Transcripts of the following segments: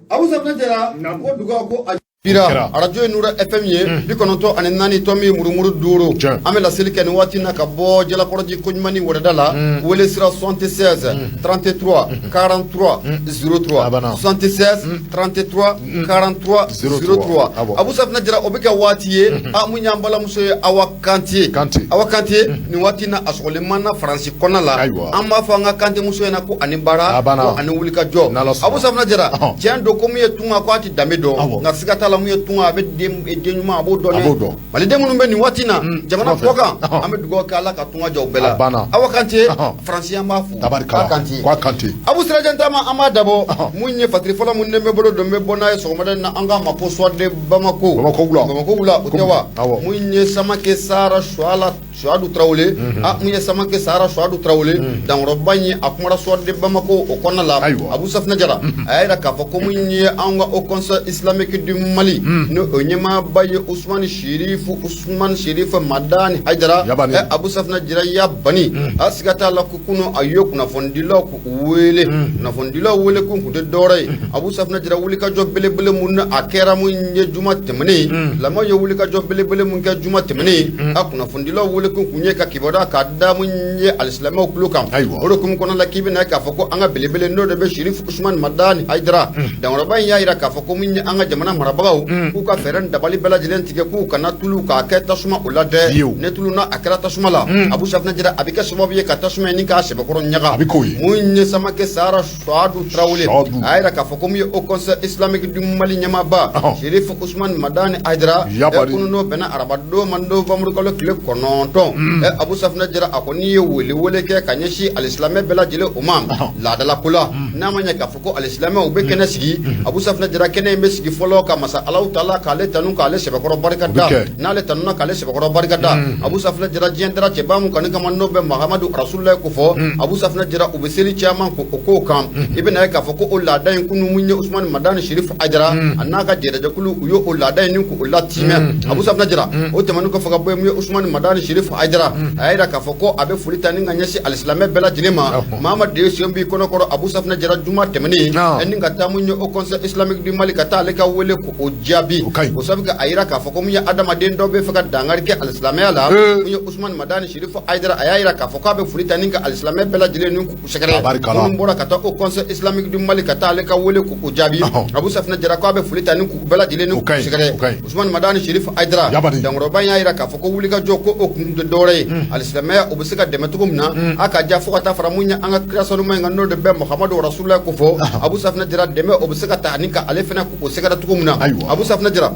Abu Safinɛ Jara ko duga ko a bira arajo ye Nura FM ye 94 tomi murumuru 5. An bɛ laseli kɛ nin waati na ka bɔ Jalakɔrɔji koɲuman ni wɛrɛda la. Wele sira 76 33 43 03, 76 33 43 03. Abu Safinɛ Jara, o bɛ kɛ waati ye a mun y'an balimamuso ye Awa Kante. Awa Kante, nin waati na a sɔgɔlen man na Faransi kɔnɔna la. An b'a fɔ an ka Kante muso ɲɛna ko ani baara, ko ani wulikajɔ. Abu Safinɛ Jara, tiɲɛ don ko mun ye tunga ko a tɛ danbe dɔn, nka siga t'a la, mun ye tunga, a bɛ den ɲuman, a b'o dɔn dɛ. Maliden minnu bɛ nin waati na jamana kɔkan, an bɛ dugawu kɛ Ala ka tunga jɔ bɛɛ la. Awa Kante Faransi, an b'a fo. Kante Abu Sirajan Taama, an b'a dabɔ mun ye fatiri fɔlɔ mun bɛ bolo don bɛ bɔ n'a ye sɔgɔmada in na, an k'a ma ko Soir de Bamako. Bamakɔ wula. Bamakɔ wula, o tɛ wa? Mun ye Samakɛ Sara Suala Suadu Tarawele, a mun ye Samakɛ Sara Suadu Tarawele, dankɔrɔba in ye, a kumara Soir de Bamako o kɔnɔna la. Abu Safinɛ Jara, a y'a jira k'a fɔ ko mun ye an ka Haut Conseil islamique du Mali, ni o ɲɛmaaba ye Usumani Sirifu, Usumani Sirifu Madani Hayidara. Abu Safinɛ Jara ya bani a siga t'a la ko kunun a ye kunnafonidilaw k'u wele. Kunnafonidilaw wele kun tun tɛ dɔwɛrɛ ye, Abu Safinɛ Jara, wulikajɔ belebele mun a kɛra mun ye juma tɛmɛnen. Lamɛnw ye wulikajɔ belebele mun kɛ juma tɛmɛnen, a kunnafonidilaw wele kun tun ye ka kibaruya k'a da mun ye alisilamɛw tulo kan. O de hukumu kɔnɔna la, k'i bɛna k'a fɔ ko an ka belebele n'o de bɛ Sirifu Usumani Madani Hayidara, dankɔrɔba in y'a jira k'a fɔ ko mun ye an ka jamana marabagaw k'u ka fɛɛrɛ ni dabali bɛɛ lajɛlen tigɛ k'u kana tulu k'a kɛ tasuma o la dɛ. Ne tulu n'a a kɛra tasuma la, Abu Safinɛ Jara, a bɛ kɛ sababu ye ka tasuma in k'a sɛbɛkɔrɔ ɲaga. Mun ye Samakɛ Sara Suadu Tarawele, a y'a jira k'a fɔ ko mun ye Haut Conseil islamique du Mali ɲɛmaaba Sirifu Usumani Madani Hayidara, kunun n'o bɛnna arabadon ma novembre kalo tile 9, Abu Safinɛ Jara, a kɔni ye wele wele kɛ ka ɲɛsin alisilamɛ bɛɛ lajɛlen o ma laadala ko la. N'a ma ɲɛ k'a fɔ ko alisilamɛw bɛ kɛnɛ sigi, Abu Safinɛ Jara, kɛnɛ in bɛ sigi fɔlɔ ka masa Alahu taala k'ale tanu, k'ale sɛbɛkɔrɔ barika da. N'ale tanuna k'ale sɛbɛkɔrɔ barika da, Abu Safinɛ Jara, diɲɛ dara cɛba mun kanu kama n'o bɛ Mahamadu Rasululayi ko fɔ, Abu Safinɛ Jara, u bɛ seli caman ko o kow kan. I bɛna ye k'a fɔ ko o laada in kunun, mun ye Usumani Madani Sirifu Hayidara, a n'a ka jɛrɛjɛkulu, u ye o laada in k'o latimɛ. Abu Safinɛ Jara, o tɛmɛnen kɔfɛ ka bɔ yen, mun ye Usumani Madani Sirifu Hayidara, a y'a jira k'a fɔ ko a bɛ foli ta ni ka ɲɛsin alisilamɛ bɛɛ lajɛlen ma. Maa de ye sen b'i kɔnɔkɔrɔ, Abu Safinɛ Jara, juma tɛmɛnen ni ka taa mun ye Haut Conseil islamique du Mali ka taa ale ka wele k'o jaabi. O sabu a jira k'a fɔ ko mun ye adamaden dɔ bɛ fɛ ka dankari kɛ alisilamɛya la. Mun ye Usumani Madani Sirifu Hayidara, a y'a jira k'a fɔ k'a bɛ foli ta ni ka alisilamɛ bɛɛ lajɛlen ni k'u sɛgɛrɛ. Minnu bɔra ka taa Haut Conseil islamique du Mali ka taa ale ka wele k'o jaabi, Abu Safinɛ Jara k'a bɛ foli ta ni k'u bɛɛ lajɛlen ni k'u sɛgɛrɛ. Usumani Madani Sirifu Hayidara, dankɔrɔba y'a jira k'a fɔ ko wulikajɔ ko o kun tɛ dɔwɛrɛ ye, alisilamɛya o bɛ se ka dɛmɛ cogo min na a ka ja fo ka taa fara mun ye an ka kira sanuman in kan, n'o de bɛ Mahamadu Rasululayi ko fɔ, Abu Safinɛ Jara, dɛmɛ o bɛ se ka taa ni ka ale fana k'o sɛgɛrɛ cogo min na. Abu Safinɛ Jara,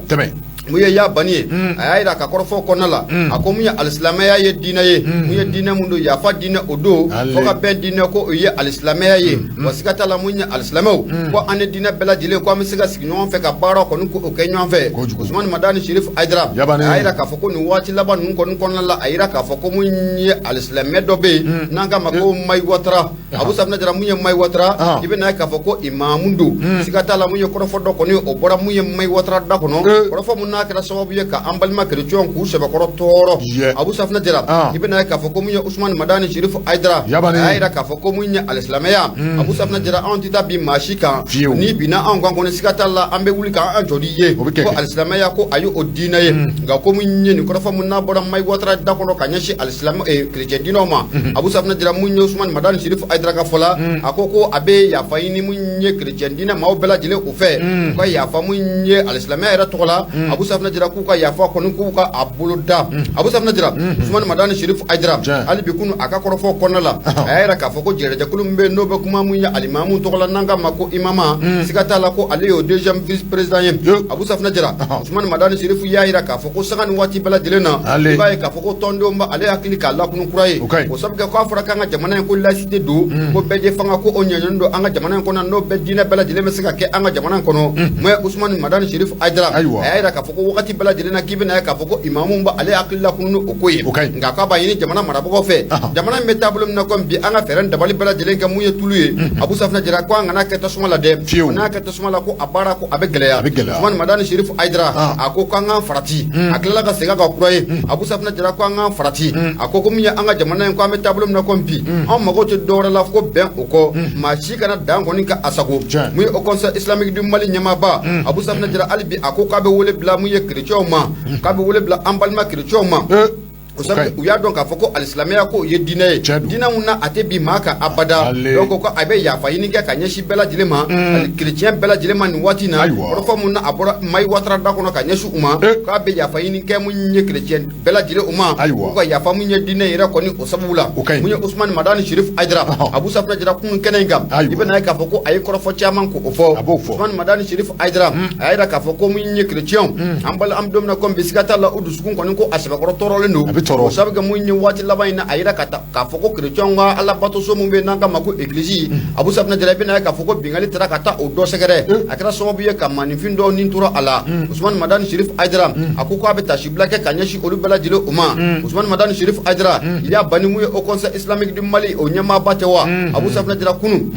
mun ye y'a bani ye, a y'a jira ka kɔrɔfɔ kɔnɔna la, a ko mun ye alisilamɛya ye diinɛ ye, mun ye diinɛ mun don, yafa diinɛ o don, fo ka bɛn diinɛ ko o ye alisilamɛya ye. Wa siga t'a la, mun ye alisilamɛw ko an ni diinɛ bɛɛ lajɛlen ko an bɛ se ka sigi ɲɔgɔn fɛ ka baara kɔni ko o kɛ ɲɔgɔn fɛ. Usumani Madani Sirifu Hayidara, a y'a jira k'a fɔ ko nin waati laban ninnu kɔni kɔnɔna la, a jira k'a fɔ ko mun ye alisilamɛ dɔ bɛ yen n'an k'a ma ko Mayi Watara. Abu Safinɛ Jara, mun ye Mayi Watara, i bɛna ye k'a fɔ ko imamu don. Siga t'a la, mun ye kɔrɔfɔ dɔ kɔni o bɔra mun ye Mayi Watara da kɔnɔ, kɔrɔfɔ mun n'a kɛra sababu ye ka an balima kerecɛnw k'u sɛbɛkɔrɔ tɔɔrɔ. Abu Safinɛ Jara, i bɛna ye k'a fɔ ko mun ye Usumani Madani Sirifu Hayidara, a y'a jira k'a fɔ ko mun ye alisilamɛya, Abu Safinɛ Jara, anw tɛ taa bin maa si kan. N'i binna anw kan kɔni, siga t'a la, an bɛ wuli k'an jɔ n'i ye ko alisilamɛya ko a ye o diinɛ ye. Nka ko mun ye nin kɔrɔfɔ mun n'a bɔra Mayi Watara da kɔnɔ ka ɲɛsin alisilamɛ kerecɛn diinɛw ma, Abu Safinɛ Jara, mun ye Usumani Madani Sirifu Hayidara ka fɔ la, a ko ko a bɛ yafa ɲini mun ye kerecɛn diinɛ maaw bɛɛ lajɛlen o fɛ, u ka yafa mun ye alisilamɛya yɛrɛ tɔgɔ la. Abu Safinɛ Jara, k'u ka yafa kɔni k'u ka a bolo da. Abu Safinɛ Jara, Usumani Madani Sirifu Hayidara, hali bi kunu a ka kɔrɔfɔ kɔnɔna la, a y'a jira k'a fɔ ko jɛrɛjɛkulu min bɛ yen n'o bɛ kuma mun ye alimamu tɔgɔ la n'an k'a ma ko imama, siga t'a la ko ale y'o deuxième vice président ye. Abu Safinɛ Jara, Usumani Madani Sirifu y'a jira k'a fɔ ko sanga ni waati bɛɛ lajɛlen na, i b'a ye k'a fɔ ko tɔndenw b'ale hakili k'a lakunu kura ye. O sabu kɛ k'a fɔra k'an ka jamana in ko laïcité don, ko bɛɛ fanga ko o ɲɛɲini don an ka jamana in kɔnɔ, n'o bɛɛ diinɛ bɛɛ lajɛlen bɛ se ka kɛ an ka jamana in kɔnɔ. Mais Usumani Madani Sirifu Hayidara, a y'a jira k'a fɔ ko wagati bɛɛ lajɛlen na k'i bɛna ye k'a fɔ ko imamu b'ale hakili lakunun o ko ye, nka k'a b'a ɲini jamana marabagaw fɛ, jamana in bɛ taabolo min na komi bi, an ka fɛɛrɛ dabali bɛɛ lajɛlen kɛ mun ye tulu ye. Abu Safinɛ Jara ko an kana kɛ tasuma la dɛ, n'a kɛ tasuma la ko a baara ko a bɛ gɛlɛya. Usumani Madani Sirifu Hayidara a ko k'an k'an farati. A tilala ka segin a kan kura ye. Abu Safinɛ Jara ko an k'an farati. A ko ko min ye an ka jamana in, ko an bɛ taabolo min na komi bi, anw mago tɛ dɔwɛrɛ la ko bɛn o kɔ, maa si kana dan kɔni ka a sago. Mun ye Haut Conseil islamique du Mali ɲɛmaaba Abu Safinɛ Jara, hali bi a ko k'a bɛ wele bila mun ye kerecɛnw ma, k'a bɛ wele bila an balima kerecɛnw ma. O sabu u y'a dɔn k'a fɔ ko alisilamɛya ko ye diinɛ ye, diinɛ mun na a tɛ bin maa kan abada. Donc ko a bɛ yafa ɲini kɛ ka ɲɛsin bɛɛ lajɛlen ma, ani kerecɛn bɛɛ lajɛlen ma nin waati in na. Kɔrɔfɔ mun na a bɔra Mayi Watara da kɔnɔ ka ɲɛsin u ma, k'a bɛ yafa ɲini kɛ mun ye kerecɛn bɛɛ lajɛlen u ma, k'u ka yafa mun ye diinɛ yɛrɛ kɔni o sababu la. Mun ye Usumani Madani Sirifu Hayidara, Abu Safinɛ Jara kunun kɛnɛ in kan, i bɛna ye k'a fɔ ko a ye kɔrɔfɔ caman k'o fɔ. Usumani Madani Sirifu Hayidara a y'a jira k'a fɔ ko mun ye kerecɛnw, an bali an bɛ don min na komi bi, siga t'a la u dusukun kɔni ko a sɛbɛkɔrɔ tɔɔrɔlen don. O sabu kɛ mun ye waati laban in na, a yira ka k'a fɔ ko kerecɛnw ka alabatoso mun bɛ yen n'an k'a ma ko egilizi, Abu Safinɛ Jara, i bɛna ye k'a fɔ ko binkanni taara ka taa o dɔ sɛgɛrɛ, a kɛra sababu ye ka maaninfin dɔw ni tora a la. Usumani Madani Sirifu Hayidara a ko k'a bɛ taasibila kɛ ka ɲɛsin olu bɛɛ lajɛlen o ma. Usumani Madani Sirifu Hayidara y'a bani mun ye Haut Conseil islamique du Mali o ɲɛmaaba tɛ wa? Abu Safinɛ Jara kunun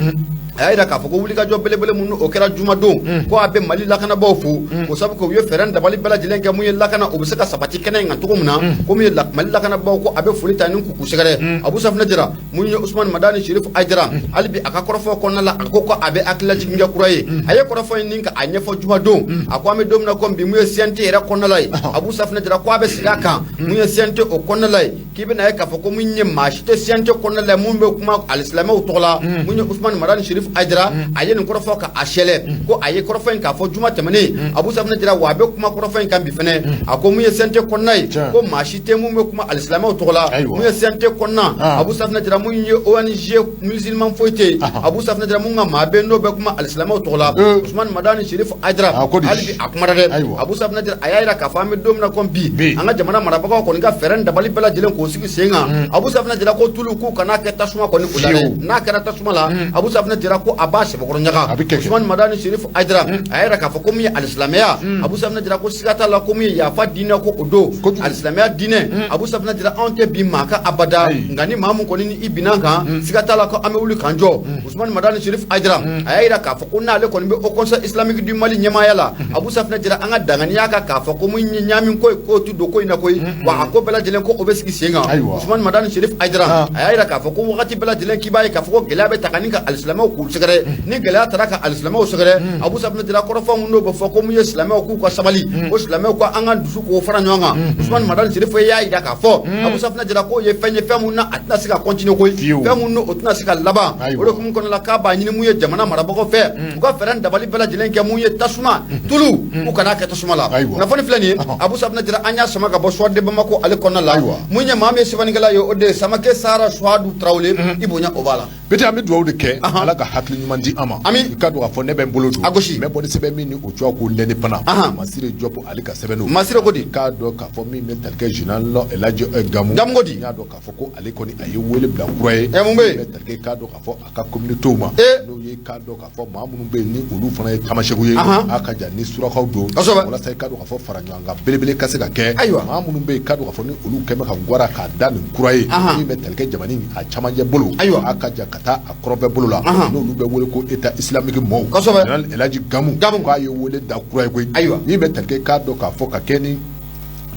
a y'a jira k'a fɔ ko wulikajɔ belebele minnu o kɛra jumadon, ko a bɛ Mali lakanabaaw fo, o sabu kɛ u ye fɛɛrɛ dabali bɛɛ lajɛlen kɛ mun ye lakana o bɛ se ka sabati kɛnɛ in kan cogo min na. Ko mun ye Mali lakanabaaw, ko a bɛ foli ta ni k'u sɛgɛrɛ. Abu Safinɛ Jara, mun ye Usumani Madani Sirifu Hayidara, hali bi a ka kɔrɔfɔ kɔnɔna la, a ko ko a bɛ hakililajigin kɛ kura ye. A ye kɔrɔfɔ in ni ka a ɲɛfɔ jumadon. A ko an bɛ don min na komi bi, mun ye CNT yɛrɛ kɔnɔna la ye, Abu Safinɛ Jara ko a bɛ segin a kan mun ye CNT o kɔnɔna la ye, k'i bɛna ye k'a fɔ ko mun ye maa si tɛ CNT kɔnɔna la mun bɛ kuma alisilamɛw tɔgɔ la. Mun ye Usumani Madani Sirifu Hayidara, a ye nin kɔrɔfɔ ka a sɛlɛ ko a ye kɔrɔfɔ in k'a fɔ juma tɛmɛnen. Abu Safinɛ Jara wa a bɛ kuma kɔrɔfɔ in kan bi fɛnɛ. A ko mun ye CNT kɔnɔna ye, ko maa si tɛ mun bɛ kuma alisilamɛw tɔgɔ la mun ye CNT kɔnɔna. Abu Safinɛ Jara, mun ye ONG musulman foyi tɛ yen, Abu Safinɛ Jara, mun ka maa bɛ n'o bɛ kuma alisilamɛw tɔgɔ la. Usumani Madani Sirifu Hayidara hali bi a kumara dɛ. Abu Safinɛ Jara a y'a jira k'a fɔ an bɛ don min na komi bi, an ka jamana marabagaw kɔni ka fɛɛrɛ dabali bɛɛ lajɛlen k'o sigi sen kan. Abu Safinɛ Jara ko tulu k'u kana kɛ tasuma kɔni o la dɛ, n'a kɛra tasuma la, Abu Safinɛ Jara ko a b'a sɛbɛkɔrɔ ɲaga. Usumani Madani Sirifu Hayidara a y'a jira k'a fɔ ko min ye alisilamɛya, Abu Safinɛ Jara ko siga t'a la ko min ye yafa diinɛ ko o don, alisilamɛya diinɛ. Abu Safinɛ Jara, anw tɛ bin maa kan abada, nka ni maa min kɔni ni i binna an kan, siga t'a la ko an bɛ wuli k'an jɔ. Usumani Madani Sirifu Hayidara a y'a jira k'a fɔ ko n'ale kɔni bɛ Haut Conseil islamique du Mali ɲɛmaaya la, Abu Safinɛ Jara, an ka danganiya kan k'a fɔ ko mun ye ɲaami ko ye, k'o tɛ don ko in na koyi, wa a ko bɛɛ lajɛlen ko o bɛ sigi sen kan. Usumani Madani Sirifu Hayidara a y'a jira k'a fɔ ko wagati bɛɛ lajɛlen k'i b'a ye k'a fɔ ko gɛlɛya bɛ ta ka ni ka alisilamɛw k'u sɛgɛrɛ. Ni gɛlɛya taara ka alisilamɛw sɛgɛrɛ, Abu Safinɛ Jara, kɔrɔfɔ min n'o bɛ fɔ ko mun ye silamɛw k'u ka sabali, ko silamɛw ko an ka dusu k'o fara ɲɔgɔn kan, Usumani Madani Sirifu y'a jira k'a fɔ Abu Safinɛ Jara k'o ye fɛn ye, fɛn mun na a tɛna se ka continuer koyi, fɛn mun o tɛna se ka laban. O de hukumu kɔnɔna la, k'a b'a ɲini mun ye jamana marabagaw fɛ, u ka fɛɛrɛ dabali bɛɛ lajɛlen kɛ mun ye tasuma tulu u kana kɛ tasuma la. Kunnafoni filɛ nin ye, Abu Safinɛ Jara, an y'a sama ka bɔ Soir de Bamako ale kɔnɔna la. Mun ye maa min ye sɛbɛnnikɛla ye, o de ye Samakɛ Sara Suwadu Tarawele. I bonya o b'a la. Peut-être an bɛ dugawu de kɛ, Ala ka hakili ɲuman di an ma. Ami. I ka dɔn k'a fɔ ne bɛ n bolo don. A gosi. N bɛ bɔ ni sɛbɛn min ni o cogoya ko l'Indépendant. Masire Diop ale ka sɛbɛn don. Masire ko di? I k'a dɔn k'a fɔ min bɛ tali kɛ général Elhaji Gamu. Gamu ko di? N y'a dɔn k'a fɔ ko ale kɔni a ye wele bila kura ye. Ɛ, mun bɛ yen? Min bɛ tali kɛ, i k'a dɔn k'a fɔ a ka communauté ma. N'o ye k'a dɔn k'a fɔ maa minnu bɛ yen ni olu fana ye tamasɛkiw ye. A ka jan ni surakaw don. Walasa i k'a dɔn k'a fɔ fara ɲɔgɔn kan belebele ka se ka kɛ. Maa minnu bɛ yen, k'a dɔn k'a fɔ ni olu kɛn bɛ ka gwara k'a da nin kura ye. Min bɛ tali kɛ jamana in a camancɛ bolo. A ka jan ka taa a kɔrɔnfɛ bolo la. N'olu bɛ wele ko État islamique mɔɔw. Général Elhaji Gamu. Gamu. K'a ye wele da kura ye koyi. Min bɛ tali kɛ, k'a dɔn k'a fɔ ka kɛ ni